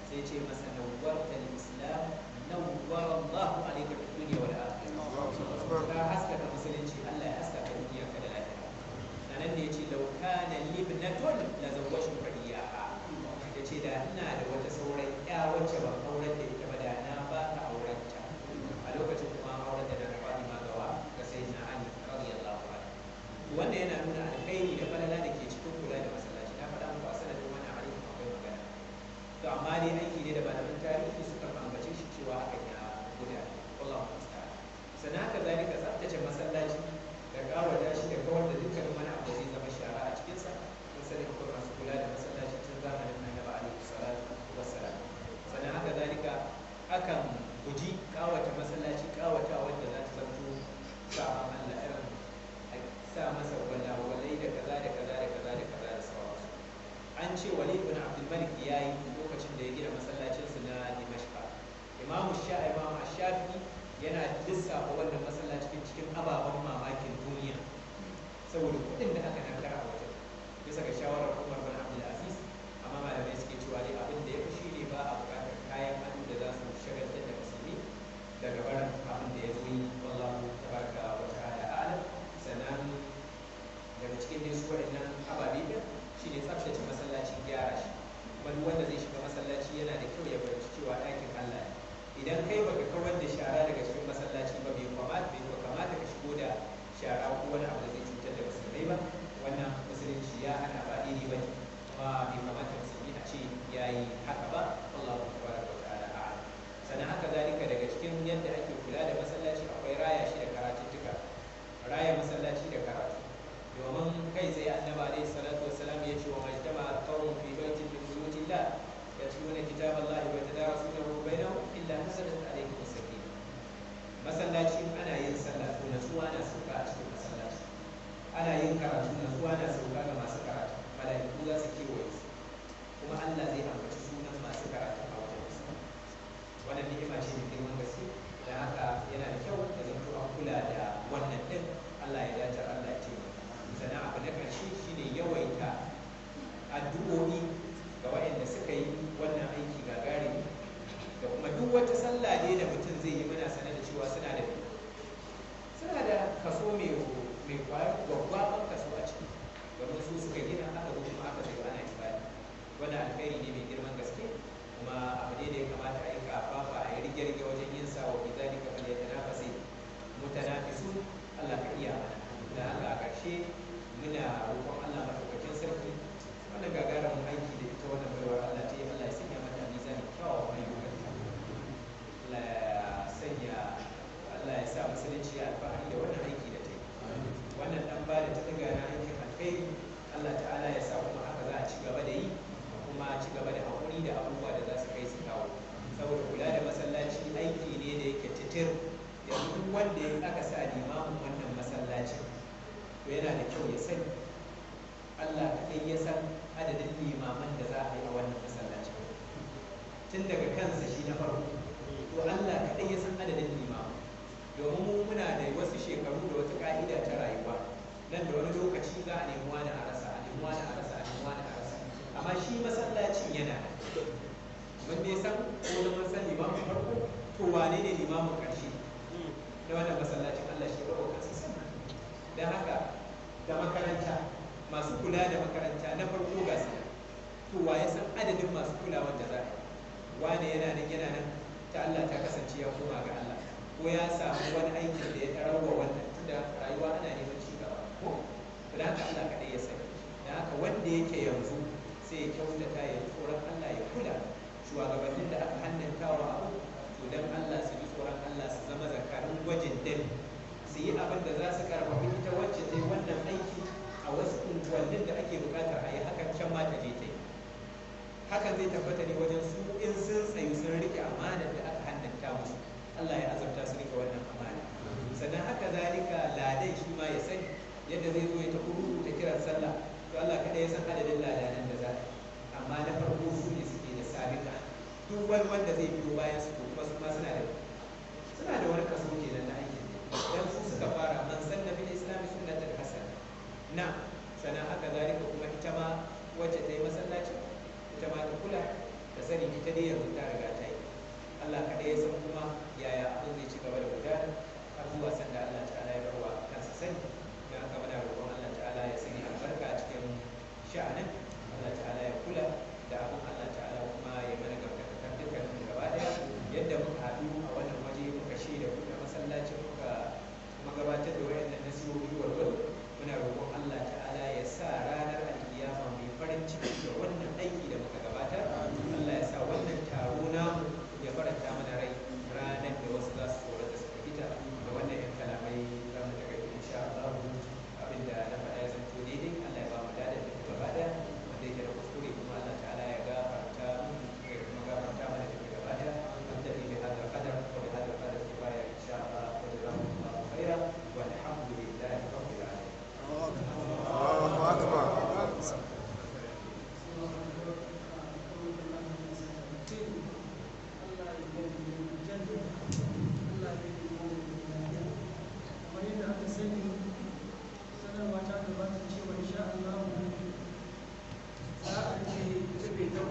Sai ce masa nawwarta al-islam, nawwara Allahu alayka fid dunya wal akhirah, ka haskaka musulunci, Allah ya haskaka duniya ka da lahira. Nan ne yace law kana libnatun la zawwajtuka iyyaha, yace da ina da wata sauran ya wacce ban aurar da ita ba, da na ba ka aurenta. A lokacin kuma an aurar da na Fatima gawa ga Sayyidina Ali radiyallahu anhu. Wannan yana nuna alkhairi da falala da ke cikin kula da masallaci. Na faɗa muku a sanadin wannan hadisin akwai magana, to amma dai aiki ne da malaman tarihi suka ambace shi cewa hakan ya gudana, wallahu musta'an. Sannan haka zalika tsaftace masallaci da ƙawata shi da kawar da dukkanin wani abu da zai zama shara a cikinsa. Kun sani akwai masu kula da masallaci. Walid bin Abdul Malik ya yi lokacin da ya gina masallacinsa na Dimashqa. Imamu Shafi'i yana lissafa wannan masallacin cikin ababen mamakin duniya saboda kuɗin da aka narkar a wajen, bisa ga shawarar Umar bin Abdul Aziz. Amma malamai suke cewa dai abin da ya fi shine ba a buƙatar kayan ado da za su shagaltar da musulmi daga barin abin da ya zo yi. Wallahu tabaraka wa ta'ala a'lam. Sannan daga cikin dai su waɗannan ababe ɗin shine tsaftace masallaci, gyara shi. Wani wanda zai shiga masallaci yana da kyau ya fahimci cewa ɗakin Allah ne. Idan kai baka kawar da shara daga cikin masallaci ba, bai kamata ka shigo da shara ko wani abu da zai cutar da musulmai ba. Wannan musulunci ya hana, ba daidai ba ne, kuma bai kamata musulmi a ce ya yi haka ba. Allahu tabaraka wa ta'ala a'lam. Sannan haka zalika daga cikin yadda ake kula da masallaci akwai raya shi da karatuttuka, raya masallaci da karatu. Domin kai tsaye Annabi alaihi salatu wassalam ya ce wa majtama qaumun fi baitin min buyutillah yatluna kitaballahi wa yatadarasunahu bainahum illa nazalat alaihim as-sakinah. Masallaci ana yin sallah to natsuwa na sauka a cikin masallaci, ana yin karatu natsuwa na sauka ga masu karatu, mala'iku za su kewaye su, kuma Allah zai ambaci sunan masu karatu a wajen su. Wannan ni'ima ce mai girman gaske. Da haka yana da kyau da zanto an kula da wannan din. Allah ya dace, Allah ya taimaka. Sannan abu na ƙarshe shine yawaita addu'o'i ga waɗanda suka yi wannan aiki gagarumi, da kuma duk wata sallah ne da mutum zai yi muna sanar da cewa suna da kaso mai gwaggwaban kaso a ciki, domin su suka gina aka zo kuma aka zai ana ibada. Wannan alkhairi ne mai girman gaske, kuma abu ne da ya kamata a yi kafafa, a yi rige-rige wajen yin sa. Wa fi zalika falyatanafasil mutanafisun. Allah ka iya mana. Da haka a ƙarshe muna roƙon Allah madaukakin sarki, wannan gagarumin aiki da ita wannan baiwar Allah ta yi, Allah ya sanya mata mizanin kyawawan ayyukanta. Allah ya sanya, Allah ya sa musulunci ya alfahari da wannan aiki da ta yi. Wannan dan ba da ta daga na aikin alkhairi, Allah ta'ala ya sa kuma haka za a ci gaba da yi, kuma ci gaba da haƙuri da abubuwa da za su kai su kawo. Saboda kula da masallaci aiki ne da yake titir. Yanzu duk wanda ya aka sa limamin wannan masallacin, to yana da kyau ya sani Allah kaɗai ya san adadin limaman da za a yi a wannan masallacin, tun daga kansa shi na farko. To Allah kaɗai ya san adadin limaman, domin mu muna da wasu shekaru da wata ka'ida ta rayuwa, nan da wani lokaci za a nemi wani a rasa, a nemi wani a rasa, a nemi wani a rasa. Amma shi masallacin yana nan. Mun dai san ko mun san limamin farko, to wane ne limamin ƙarshe na wannan masallacin? Allah shi ya kansa sani. Don haka da makaranta, masu kula da makaranta na farko ga su, to wa ya san adadin masu kulawan da za a yi? Wane yana nan, yana nan, ta Allah ta kasance ya koma ga Allah, ko ya samu wani aikin da ya ɗarawa wannan, tunda rayuwa ana neman ci gaba ko. Don haka Allah kaɗai ya sani. Don haka wanda yake yanzu sai ya kyautata, ya ji tsoron Allah, ya kula. Shugabannin da aka hannantawa abu, to don Allah su ji tsoron Allah, su zama zakarun gwajin dami, su yi abin da za su karfafi ita wacce ta yi wannan aiki a wasu unguwannin da ake bukatar a yi hakan, can ma ta je ta yi. Hakan zai tabbata ne wajen su in sun tsayu sun rike amanar da aka hannanta musu. Allah ya azabta su rike wannan amana. Sannan haka zalika ladan shi ma ya sani yadda zai zo ya ta ta kiran sallah, to Allah kaɗai ya san adadin ladanan da za a yi. Amma na farko su ne suke da sabika, duk wani wanda zai biyo bayan su, to kuma su ma suna da wani kaso kenan na aikin, dan su suka fara. Man sanna fil islam sunnatan hasana. Na sannan haka zalika kuma ita ma wacce ta yi masallaci, ita ma ta kula, ta sani ita dai yanzu ta riga ta yi. Allah kaɗai ya san kuma yaya abin zai ci gaba da gudana har zuwa sanda Allah ta'ala ya barwa kansa sani. Don haka muna roƙon Allah ta'ala ya sanya albarka a cikin sha'anin, Allah ta'ala ya kula da abin, Allah ta'ala kuma ya mana gamdakatar dukkanin gaba ɗaya. Yadda muka haɗu a wannan waje muka shaida buɗe masallacin, muka kuma gabatar da wayannan nasihohi gwargwado, muna roƙon Allah ta'ala ya sa ranar alkiyama mai farin ciki da wannan aiki da muka gabatar. Allah ya sa wannan taro namu ya faranta mana rai ranar da wasu za su tsorata su firgita. Da wannan yan kalamai za mu takaita insha Allah. Abinda na faɗa ya zanto daidai, Allah ya ba mu ladan da gaba ɗaya. Wanda yake da kuskure kuma, Allah ta'ala ya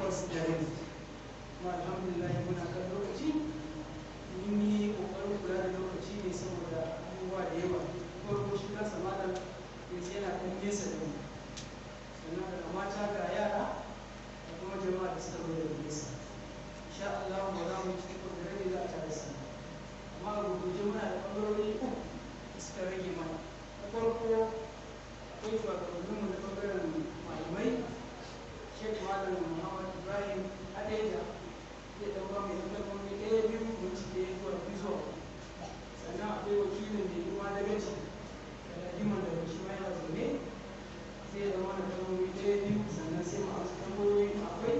8:30. Kuma alhamdulillah muna kan lokaci. Mun yi ƙoƙarin kula da lokaci ne saboda abubuwa da yawa. Farko shi kansa malam yanzu yana ɗan nesa da mu, sannan daga mata ga yara da kuma jama'a da suka zo daga nesa. Insha Allah ba za mu ci 8:30 za a tare su, amma a gurguje muna da ɓangarori uku da suka rage mana. Na farko akwai shugabanninmu na ɓangaren malamai, Sheikh Malam Muhammad Ibrahim Hadeja, zai ɗan ba mai kalmomi ɗaya biyu, minti ɗaya zuwa biyu zuwa uku. Sannan akwai wakilin mai girma na gaci Galadiman da shi ma yana zaune, zai zama da kalmomi ɗaya biyu, sannan sai mu amsa tambayoyi akwai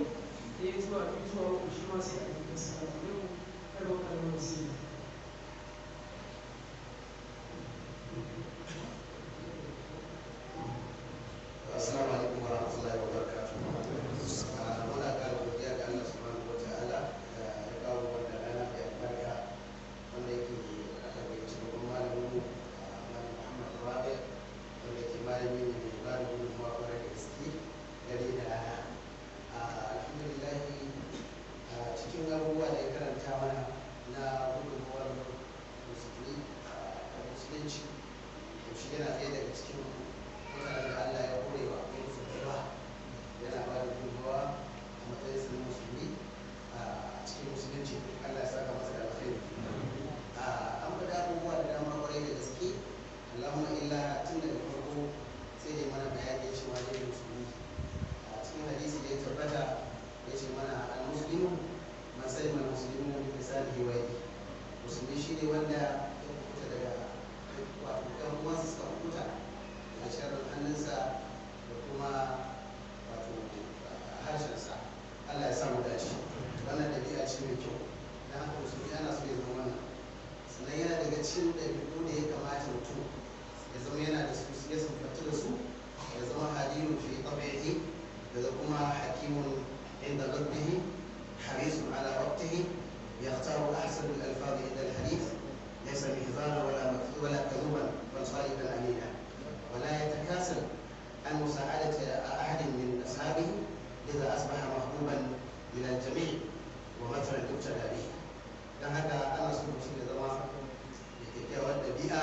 ɗaya zuwa biyu zuwa uku, shi ma sai a yi. Assalamu alaikum, kada ku kalmar sai. Assalamu alaikum wa rahmatullahi wa barakatuh. Muna ƙara godiya ga Allah subhanahu wa ta'ala da ya kawo wannan rana mai albarka wanda yake aka gayyaci babban malamin mu, Malam Muhammad Rabi, wanda ke malami ne mai ba da gudunmawa kwarai da gaske dare da rana. Alhamdulillah, cikin abubuwa da ya karanta mana na gudunmawar musulmi a musulunci, to shi yana ɗaya daga cikin mutanen da Allah ya horewa ya musu baiwa, yana ba da gudunmawa a matsayin sa na musulmi a cikin musulunci. Allah ya saka masa da alkhairi. An faɗa abubuwa da dama kwarai da gaske. Allahumma illa tun daga farko sai dai mana bayani ya ce wane ne musulmi. A cikin hadisi da ya tabbata ya ce mana al-muslimu man salima al-muslimuna min lisanihi wa yadihi. Musulmi shine wanda ya kubuta daga, wato ɗan uwansa suka kubuta daga sharrin hannunsa da kuma wato harshensa. Allah ya sa mu dace. Wannan ɗabi'a ce mai kyau, don haka musulmi ana so ya zama wannan. Sannan yana daga cikin ɗabi'u da ya kamata mutum ya zama yana da su, ya siffanta da su, ya zama halilun fi tabi'i, da kuma hakimun inda rabbihi, harisun ala waqtihi, yakhtaru ahsan al-alfaz inda al-hadith, laysa mihzana wala kadhuban bal sadiqan amina, ولا يتكاسل عن مساعدة أحد من أصحابه، لذا أصبح محبوبا من الجميع ومثلا يقتدى به. Don haka ana so mutum ya zama da kyakkyawar ɗabi'a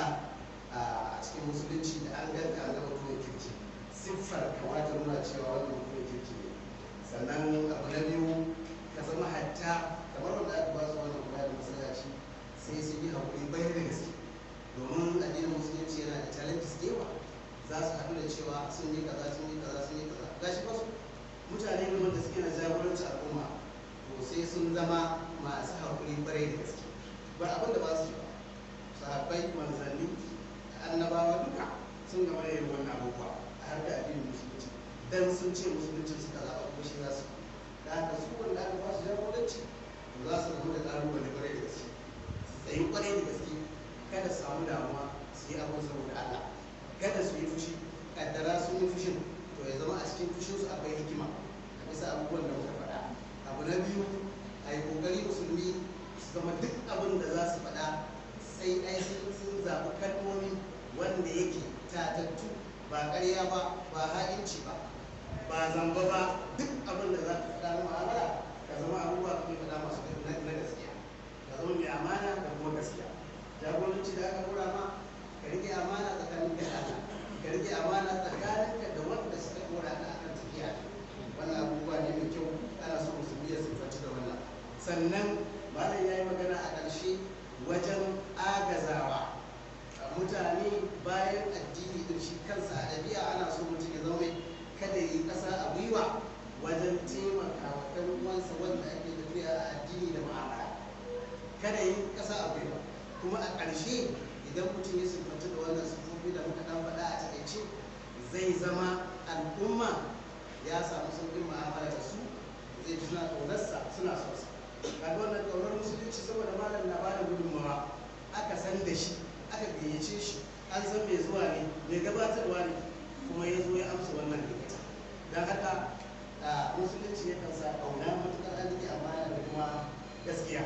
a cikin musulunci, da an ganka an ga mutumin kirki, siffar kamata nuna cewa wannan mutumin kirki ne. Sannan abu na biyu, ka zama hatta kamar wanda aka ba su wannan kula da masallaci, sai sun yi haƙuri bayar da gaske, domin addinin musulunci yana da challenges da yawa. Za su haɗu da cewa sun yi kaza, sun yi kaza, sun yi kaza, gashi ba su mutane ne wanda suke na jagoranci al'umma, to sai sun zama masu haƙuri ƙwarai da gaske. Ba abin da ba su ci ba, sahabbai, manzanni, annabawa duka sun gama da irin wannan abubuwa a harkar addinin musulunci, dan sun ce musulunci suka zaɓa ko shi za su. Da haka su wanda aka ba su jagoranci, to za su gamu da ƙalubale ƙwarai da gaske, su tsayi ƙwarai da gaske, kada su samu damuwa, su yi abin saboda Allah, kada su yi fushi. Kaddara sun yi fushin, to ya zama a cikin fushinsu akwai hikima a bisa abubuwan da muka faɗa. Abu na biyu, a yi ƙoƙari musulmi su zama duk abin da za su faɗa sai ai sun zaɓi kalmomi wanda yake tatattu, ba ƙarya ba, ba ha'inci ba, ba zamba ba. Duk abin da za ka faɗa na mu'amala, ka zama abubuwa kake faɗa masu na gaskiya, ka zama mai amana da kuma gaskiya. Jagoranci da aka ɗora ma, ka rike amana tsakanin da Allah, ka rike amana tsakaninka da wanda suka dora ka akan tafiya. Wannan abubuwa ne mai kyau, ana so musulmi ya siffanci da wannan. Sannan malam ya yi magana a ƙarshe wajen agazawa mutane bayan addini din shi kansa a ɗabi'a ana so mutum ya zama mai kada yi ƙasa a gwiwa wajen taimaka wa ɗan uwansa wanda ake tafiya a addini da mu'amala, kada yi ƙasa a gwiwa. Kuma a ƙarshe, idan mutum ya siffanci da wannan siffofi da muka dan faɗa a taƙaice, zai zama al'umma ya samu sauƙin mu'amala da su, zai ji suna ƙaunarsa, suna son sa. Kaga wannan ƙaunar musulunci, saboda malam na bada gudunmawa aka san da shi, aka gayyace shi, an san mai zuwa ne, mai gabatarwa ne, kuma ya zo ya amsa wannan gayyata. Don haka musulunci yakan sa ƙauna matuƙar an riƙe amana da kuma gaskiya.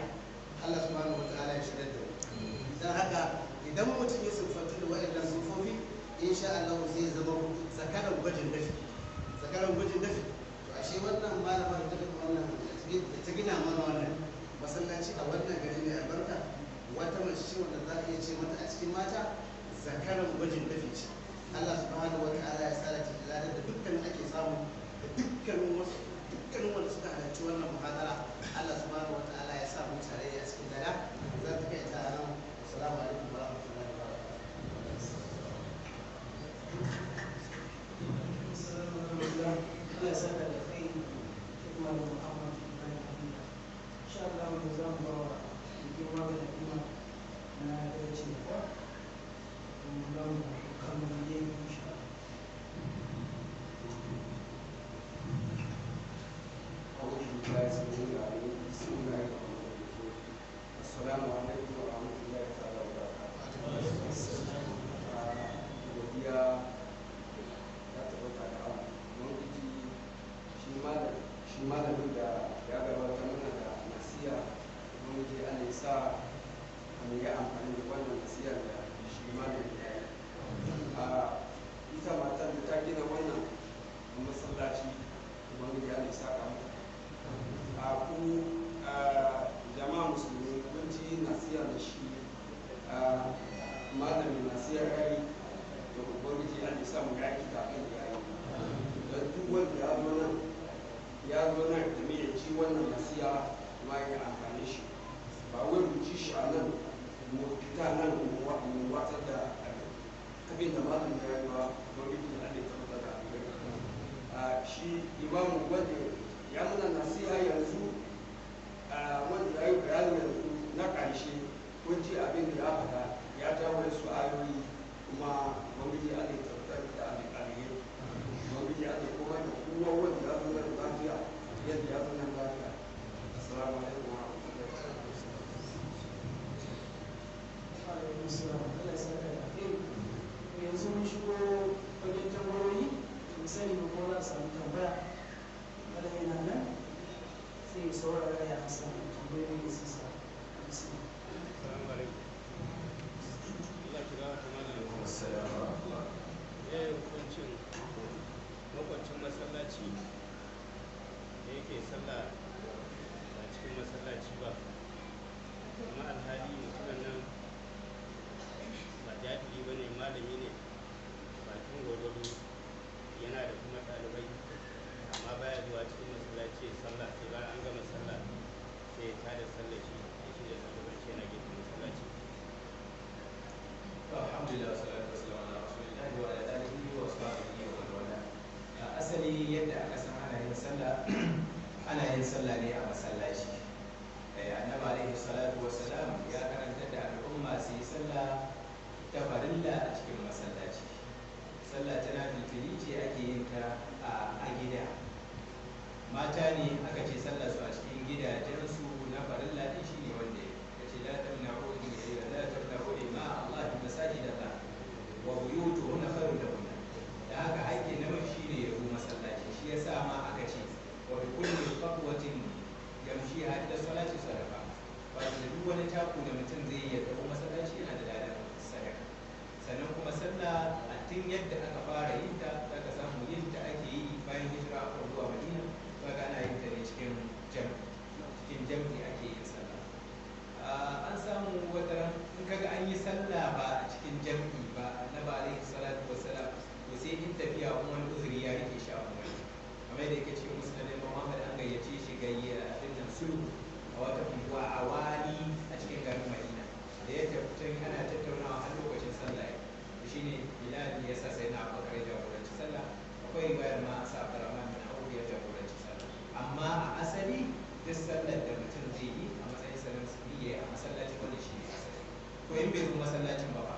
Allah subhanahu wa ta'ala ya shirya da mu. Don haka idan mutum ya siffantu da waɗannan siffofi, insha Allah zai zama zakaran gwajin dafi, zakaran gwajin dafi. To ashe wannan malamar ta wannan Na daga ci gaba kuma za mu kama bidiyon insha Allah. أعوذ بالله السميع العليم. بسم الله الرحمن الرحيم. السلام عليكم ورحمة الله تعالى وبركاته. Godiya ta tabbata ga Allah. Ubangiji shi malamin da ya gabata mana da nasiha, Ubangiji Allah ya sa mu yi amfani da wannan nasiha da shi malamin ya yi. Ita matar da ta gina wannan masallaci, Ubangiji Allah ya saka mata. A ku jama'a musulmi, kun ji nasiha da shi malamin nasiha ya yi, da Ubangiji Allah ya sa mu yaki da abin da ya yi. Don duk wanda ya zo nan, ya zo nan domin ya ci wannan nasiha kuma ya amfani shi, ba wai mu ci shi a nan mu fita nan mu watsar da abin da malam ya yi ba. Ubangiji Allah ya tabbatar da abin. Shi imamu wanda ya muna nasiha yanzu, wanda ya yi bayani yanzu na ƙarshe, kun ji abin da ya faɗa, ya jawo su ayoyi, kuma Ubangiji Allah ya tabbatar da alheri. Ubangiji Allah ya kuma da kowa wanda ya zo nan lafiya yadda ya zo nan lafiya. Assalamu alaikum wa rahmatullahi wa Alaikum salam. Allah ya saka da alheri. Yanzu mun shigo fagen tambayoyi, mu sani ba ko za a samu tambaya. Malam yana nan sai ya saurara ya amsa tambayoyi da su sa. Assalamu alaikum. Allah ki gawa ta malam. Assalamu alaikum. Ya yi hukuncin makwabcin masallaci da yake sallah ba cikin masallaci ba, kuma alhali mutumin nan ba jahili ba ne, malami ne bakin gwargwado, yana da kuma ɗalibai, amma baya zuwa cikin masallaci ya sallah, sai bayan an gama sallah sai ya tada sallar shi da shi da ɗaliban shi yana gefen masallaci. Alhamdulillah, salatu wassalamu ala rasulillahi wa ala alihi wa sahbihi wa man wala. A asali yadda aka san ana yin sallah, ana yin sallah ne a masallaci. Annabi alaihi salatu wassalam ya karanta da al'umma su yi sallah ta farilla a cikin masallaci. Sallah ta nafilfili ce ake yin ta a gida. Mata ne aka ce sallah su a cikin gidajensu na farilla din shine wanda ya ce la tamna'u la tamna'u ma Allah masajid Allah wa buyutuhunna khairun lahunna. Da haka haƙƙin namiji shine ya zo masallaci, shi yasa ma aka ce wa bi kulli khatwatin yamshiha ila salati sadaqa. Wato da duk wani taku da mutum zai yi ya tafi masallaci yana da ladan sadaka. Sannan kuma sallah a tun yadda aka fara yin ta, zaka samu yin ta ake yi bayan hijira aka zuwa Madina, zaka ana yin ta ne cikin jam'i, cikin jam'i ake yin sallah. An samu wata ran in kaga an yi sallah ba a cikin jam'i ba, Annabi alaihi salatu wassalam, to sai in tafiya kuma wani uzuri ya rike shi a wani, kamar yadda yake cikin Musnad Imam Ahmad, an gayyace shi gayya abin nan sulhu a wata unguwa a wali a cikin garin Madina. Da ya tafi can ana tattaunawa har lokacin sallah ya shine Bilal ya sa sai na Abubakar ya jagoranci sallah. Akwai riwayar ma an sa Abdurrahman bin Auf ya jagoranci sallah. Amma a asali duk sallar da mutum zai yi a matsayin sa na musulmi ya yi a masallaci, wannan shi ne asali. To in bai zo masallacin ba fa,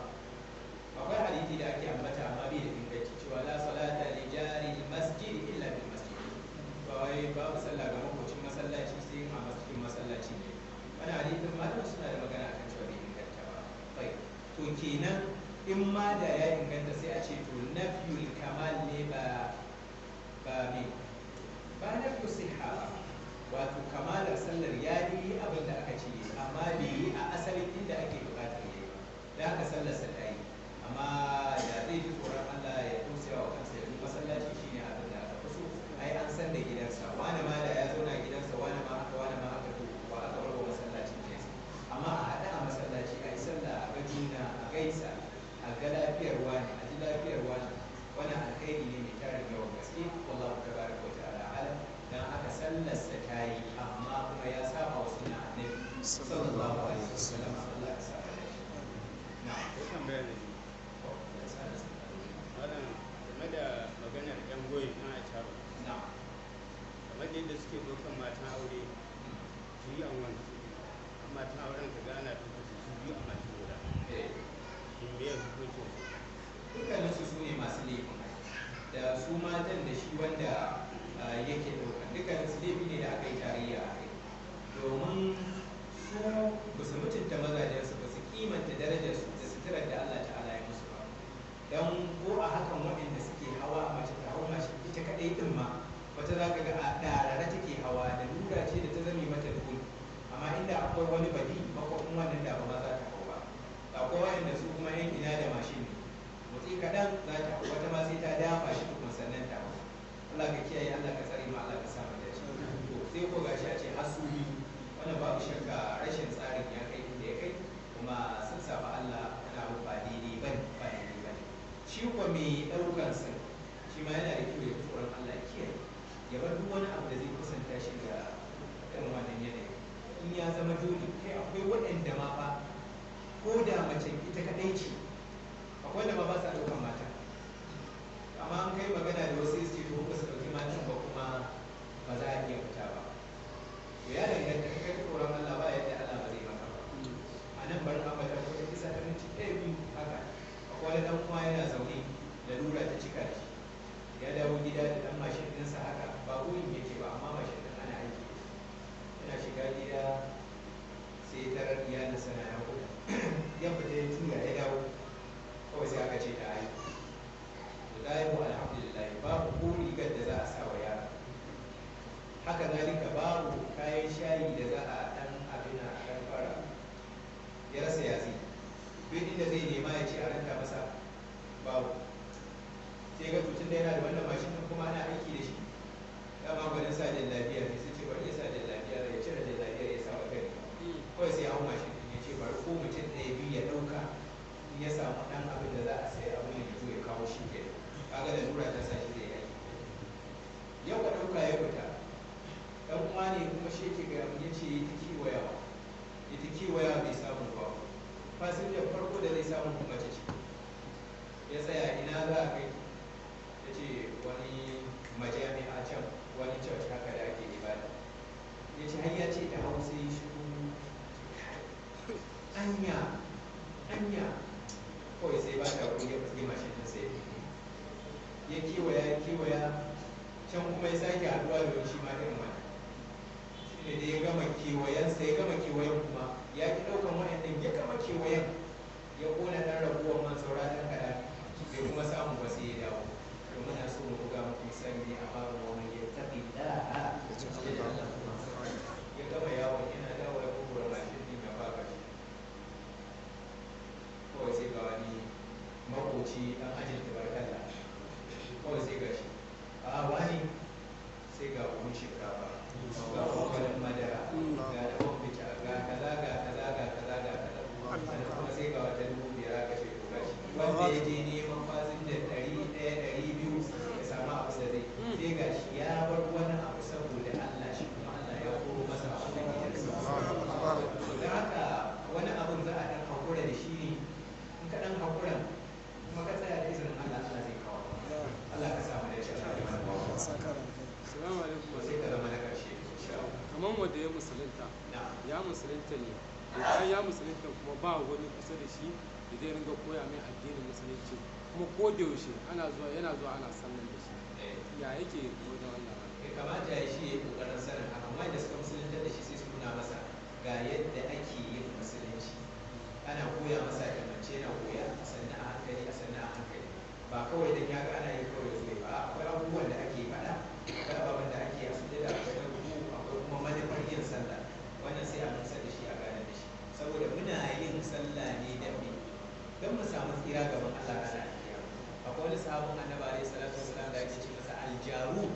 akwai hadisi da ake ambata amma bai da inganci cewa la salata li jari masjid illa bil masjid, ba wai babu sallah ga makocin masallaci sai a cikin masallaci ne. Wannan hadisin malamin suna da magana akan cewa bai inganta ba. Bai to kenan in ma da ya inganta sai a ce to nafyul kamal ne, ba me ba nafyu siha ba. Wato kamalar sallar ya yi abin da aka ce amma bai yi a asalin inda ake bukatar ya yi ba, da haka sallar sa ta yi. Amma da zai ji tsoron Allah ya tausaya wa kansa ya zo masallaci, shine abin da aka fi so. Ai an san da gidansa, wani ma da ya zauna gidansa, wani ma haka, wani ma haka, to wa aka warwa masallacin kenan. Amma a haɗu a masallaci a yi sallah, a ga juna, a gaisa, a ga lafiyar wani, a ji lafiyar wani, wani alkhairi ne mai tarin yawan gaske. Wallahu tabaraka wa ta'ala alam. Dan haka sallarsa ta yi, amma kuma ya saba wa sunna Annabi sallallahu alaihi wasallam. Allah ya saba da shi. Na'am. Ko tambaya ne Ya sa da su. Malam, game da maganar yan goyi na acaba, Na'am. kamar da yadda suke ɗaukan matan aure biyu an wani matan auren ka ga ana ɗaukar su biyu a mashin guda. Domin su ba su mutunta mazajensu ba, su kimanta darajarsu da suturar da Allah ta'ala ya musu ba. Don ko a hakan waɗanda suke hawa, mace ta hau mashin ita kaɗai ɗin ma, wata za ka ga a ɗarare take hawa, da lura ce da ta zame mata dole. Amma inda akwai wani badi makwafin wannan, da ba ma za ta hau ba. Akwai waɗanda su kuma yan ina da mashin ne, motsi kaɗan za ta hau, wata ma sai ta dafa shi tukun sannan ta hau. Allah ka kiyaye, Allah ka tsare mu, Allah ka sa mu dace. To sai ko gashi a ce har su biyu, wannan babu shakka rashin tsarin ya kai inda ya kai, kuma sun saba Allah. Ana abu ba daidai bane, ba daidai bane. Shi kuwa mai ɗaukan sa, shi ma yana da kyau ya tsoron Allah, ya kiyaye, ya bar duk wani abu da zai kusanta shi ga irin wannan yanayi in ya zama dole. Kai, akwai waɗanda ma fa ko da mace ita kaɗai ce, akwai wanda ma ba sa ɗaukan mata. Amma an kai magana da wasu, su ce to ba su ɗauki matan ba kuma ba za a iya fita ba. To ya danganta, in kai tsoron Allah, ba yadda Allah ba zai maka ba. A nan bari ambata wata kisa ta minti ɗaya biyu haka. Akwai wani ɗan uwa yana zaune, lalura ta cika da shi, ya dawo gida da ɗan mashin ɗinsa haka, ba goyin yake ba amma mashin ɗin ana aiki da shi. Yana shiga gida sai tarar iyalinsa na naƙuda. Ya fita ya juya ya dawo, kawai sai aka ce ta haihu. Da ta haihu, alhamdulillah, babu ko rigar da za a sa wa yara, haka zalika babu kayan shayi da za a ɗan abin a ɗan fara. Ya rasa ya zai, duk inda zai nema ya ce a ranta masa, babu. Sai ga tutun da yana da wannan mashin ɗin kuma ana aiki da shi, dama gwanin sa lafiya ne, sai ce bari ya sa lafiya, ya cire lafiyar ya sa wata riga, kawai sai ya hau mashin ɗin, ya ce bari ko mutum ɗaya biyu ya ɗauka, in ya samu ɗan abin da za a sayi abin da ya kawo shi ke. Kaga da lura ta sa shi zai aiki. Yau ka ɗauka ya fita, ɗan uwa ne kuma shi yake gaya mun, ya ce ya ta kewayawa, ya ta kewayawa, bai samu ba. Fasinjan farko da zai samu kuma mace ce. Ya tsaya, ina za a kai? Ya ce wani majami'a can, wani church haka da ake ibada. Ya ce har ya ce ta hau sai shiru, anya anya. Kawai sai ba ta wuri, ya fuske mashin ɗin sai ya kewaya, ya kewaya can, kuma ya sake haɗuwa da wani shi ma irin wannan. Shi ne da ya gama kewayensa, ya gama kewayen, kuma ya ki ɗaukan waɗannan, ya gama kewayen, ya ƙona ɗan raguwar man saura ɗan kaɗan, bai kuma samu ba, sai ya dawo. To muna so mu buga muku misali ne a babu wani ya taɓi da ya gama yawon, yana dawo ya kukura mashin ɗin ya baka shi. Kawai sai ga wani makoci ɗan ajin tabarkalla, kawai sai ga shi a wani, sai ga buhun shinkafa, ga kwakwalin madara, ga da kwamfuta, ga kaza, ga kaza, ga kaza, ga kaza. Sannan kuma sai ga wata 5,000 aka ce to gashi. Wanda ya je neman fasinja 100, 200 ya samu abu da zai, sai ga shi ya bar wani abu saboda Allah, shi kuma Allah ya koro masa abu da gidansa. To da haka wani abun za a dan hakura da shi ne. In ka dan hakura kuma ka tsaya, da izinin Allah, Allah zai kawo. Allah ka samu da shi. Assalamu alaikum. Sai ka zama na karshe, insha Allah. Kamar wanda ya musulunta, na'am. ya musulunta ne, da bayan ya musulunta kuma ba wani kusa da shi da zai ringa koya mai addinin musulunci, kuma ko da yaushe ana zuwa, yana zuwa ana sallan da shi, ya yake wajen Allah? Ya kamata ya shi ya yi kokarin sanin haka. Wanda suka musulunta da shi sai su nuna masa ga yadda ake yin musulunci, ana koya masa ilmance, yana koya a sannu a hankali, a sannu a hankali. Ba kawai dan ya ga ana yi kawai zuwa ba. Akwai abubuwan da ake faɗa, akwai ababen da ake a sujada, akwai ruku, akwai kuma manufar yin sallah. Wannan sai a nusar da shi, a gane da shi, saboda muna yin sallah ne dan me? Don mu samu tsira gaban Allah ranar alkiyama. Akwai wani sahabin Annabi alaihi salatu wasalam da ake ce masa Aljarud.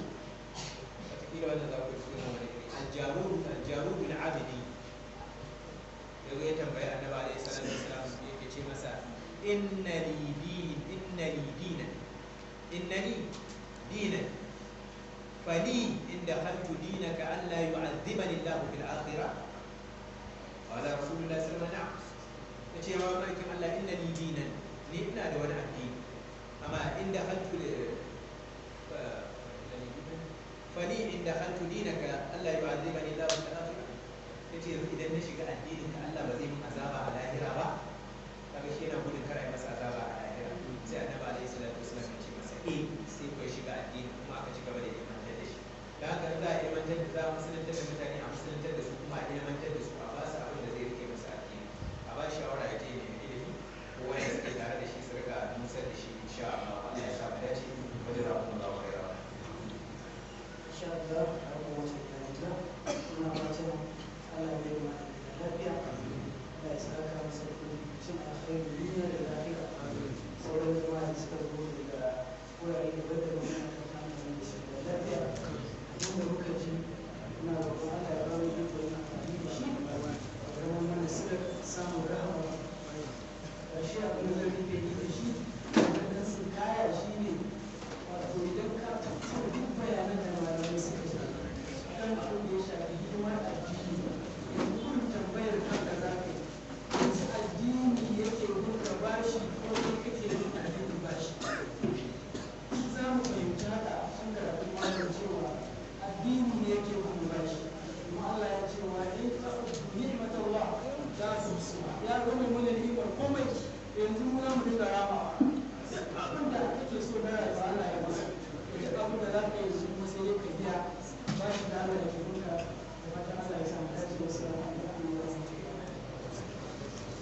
Wataƙila wannan za ku yi suna wani iri, Aljarud, Aljarud al-Abidi. Ya zo ya tambayi Annabi alaihi salatu wasalam, yake ce masa inna li din, inna li dinan, inna li dinan, fali in dakhaltu dinaka an la yu'adhibani Allah fil akhirah. Qala Rasulullah sallallahu alaihi wasallam: na'am. Yace ya ma'aikin Allah, inna li dinan, ni ina da wani addini, amma in dakhaltu, fali in dakhaltu dinaka alla yu'adhibani Allah fil akhirah. Yace yanzu idan na shiga addinin ka, Allah ba zai min azaba a lahira ba? Kaga shi yana gudun kar a yi masa azaba a lahira. Sai Annabi alaihi salatu wasallam ya ce masa eh. Sai ku shiga addini, kuma aka ci gaba da ilmantar da shi. Da haka in za a ilmantar da, za a musulunta da mutane.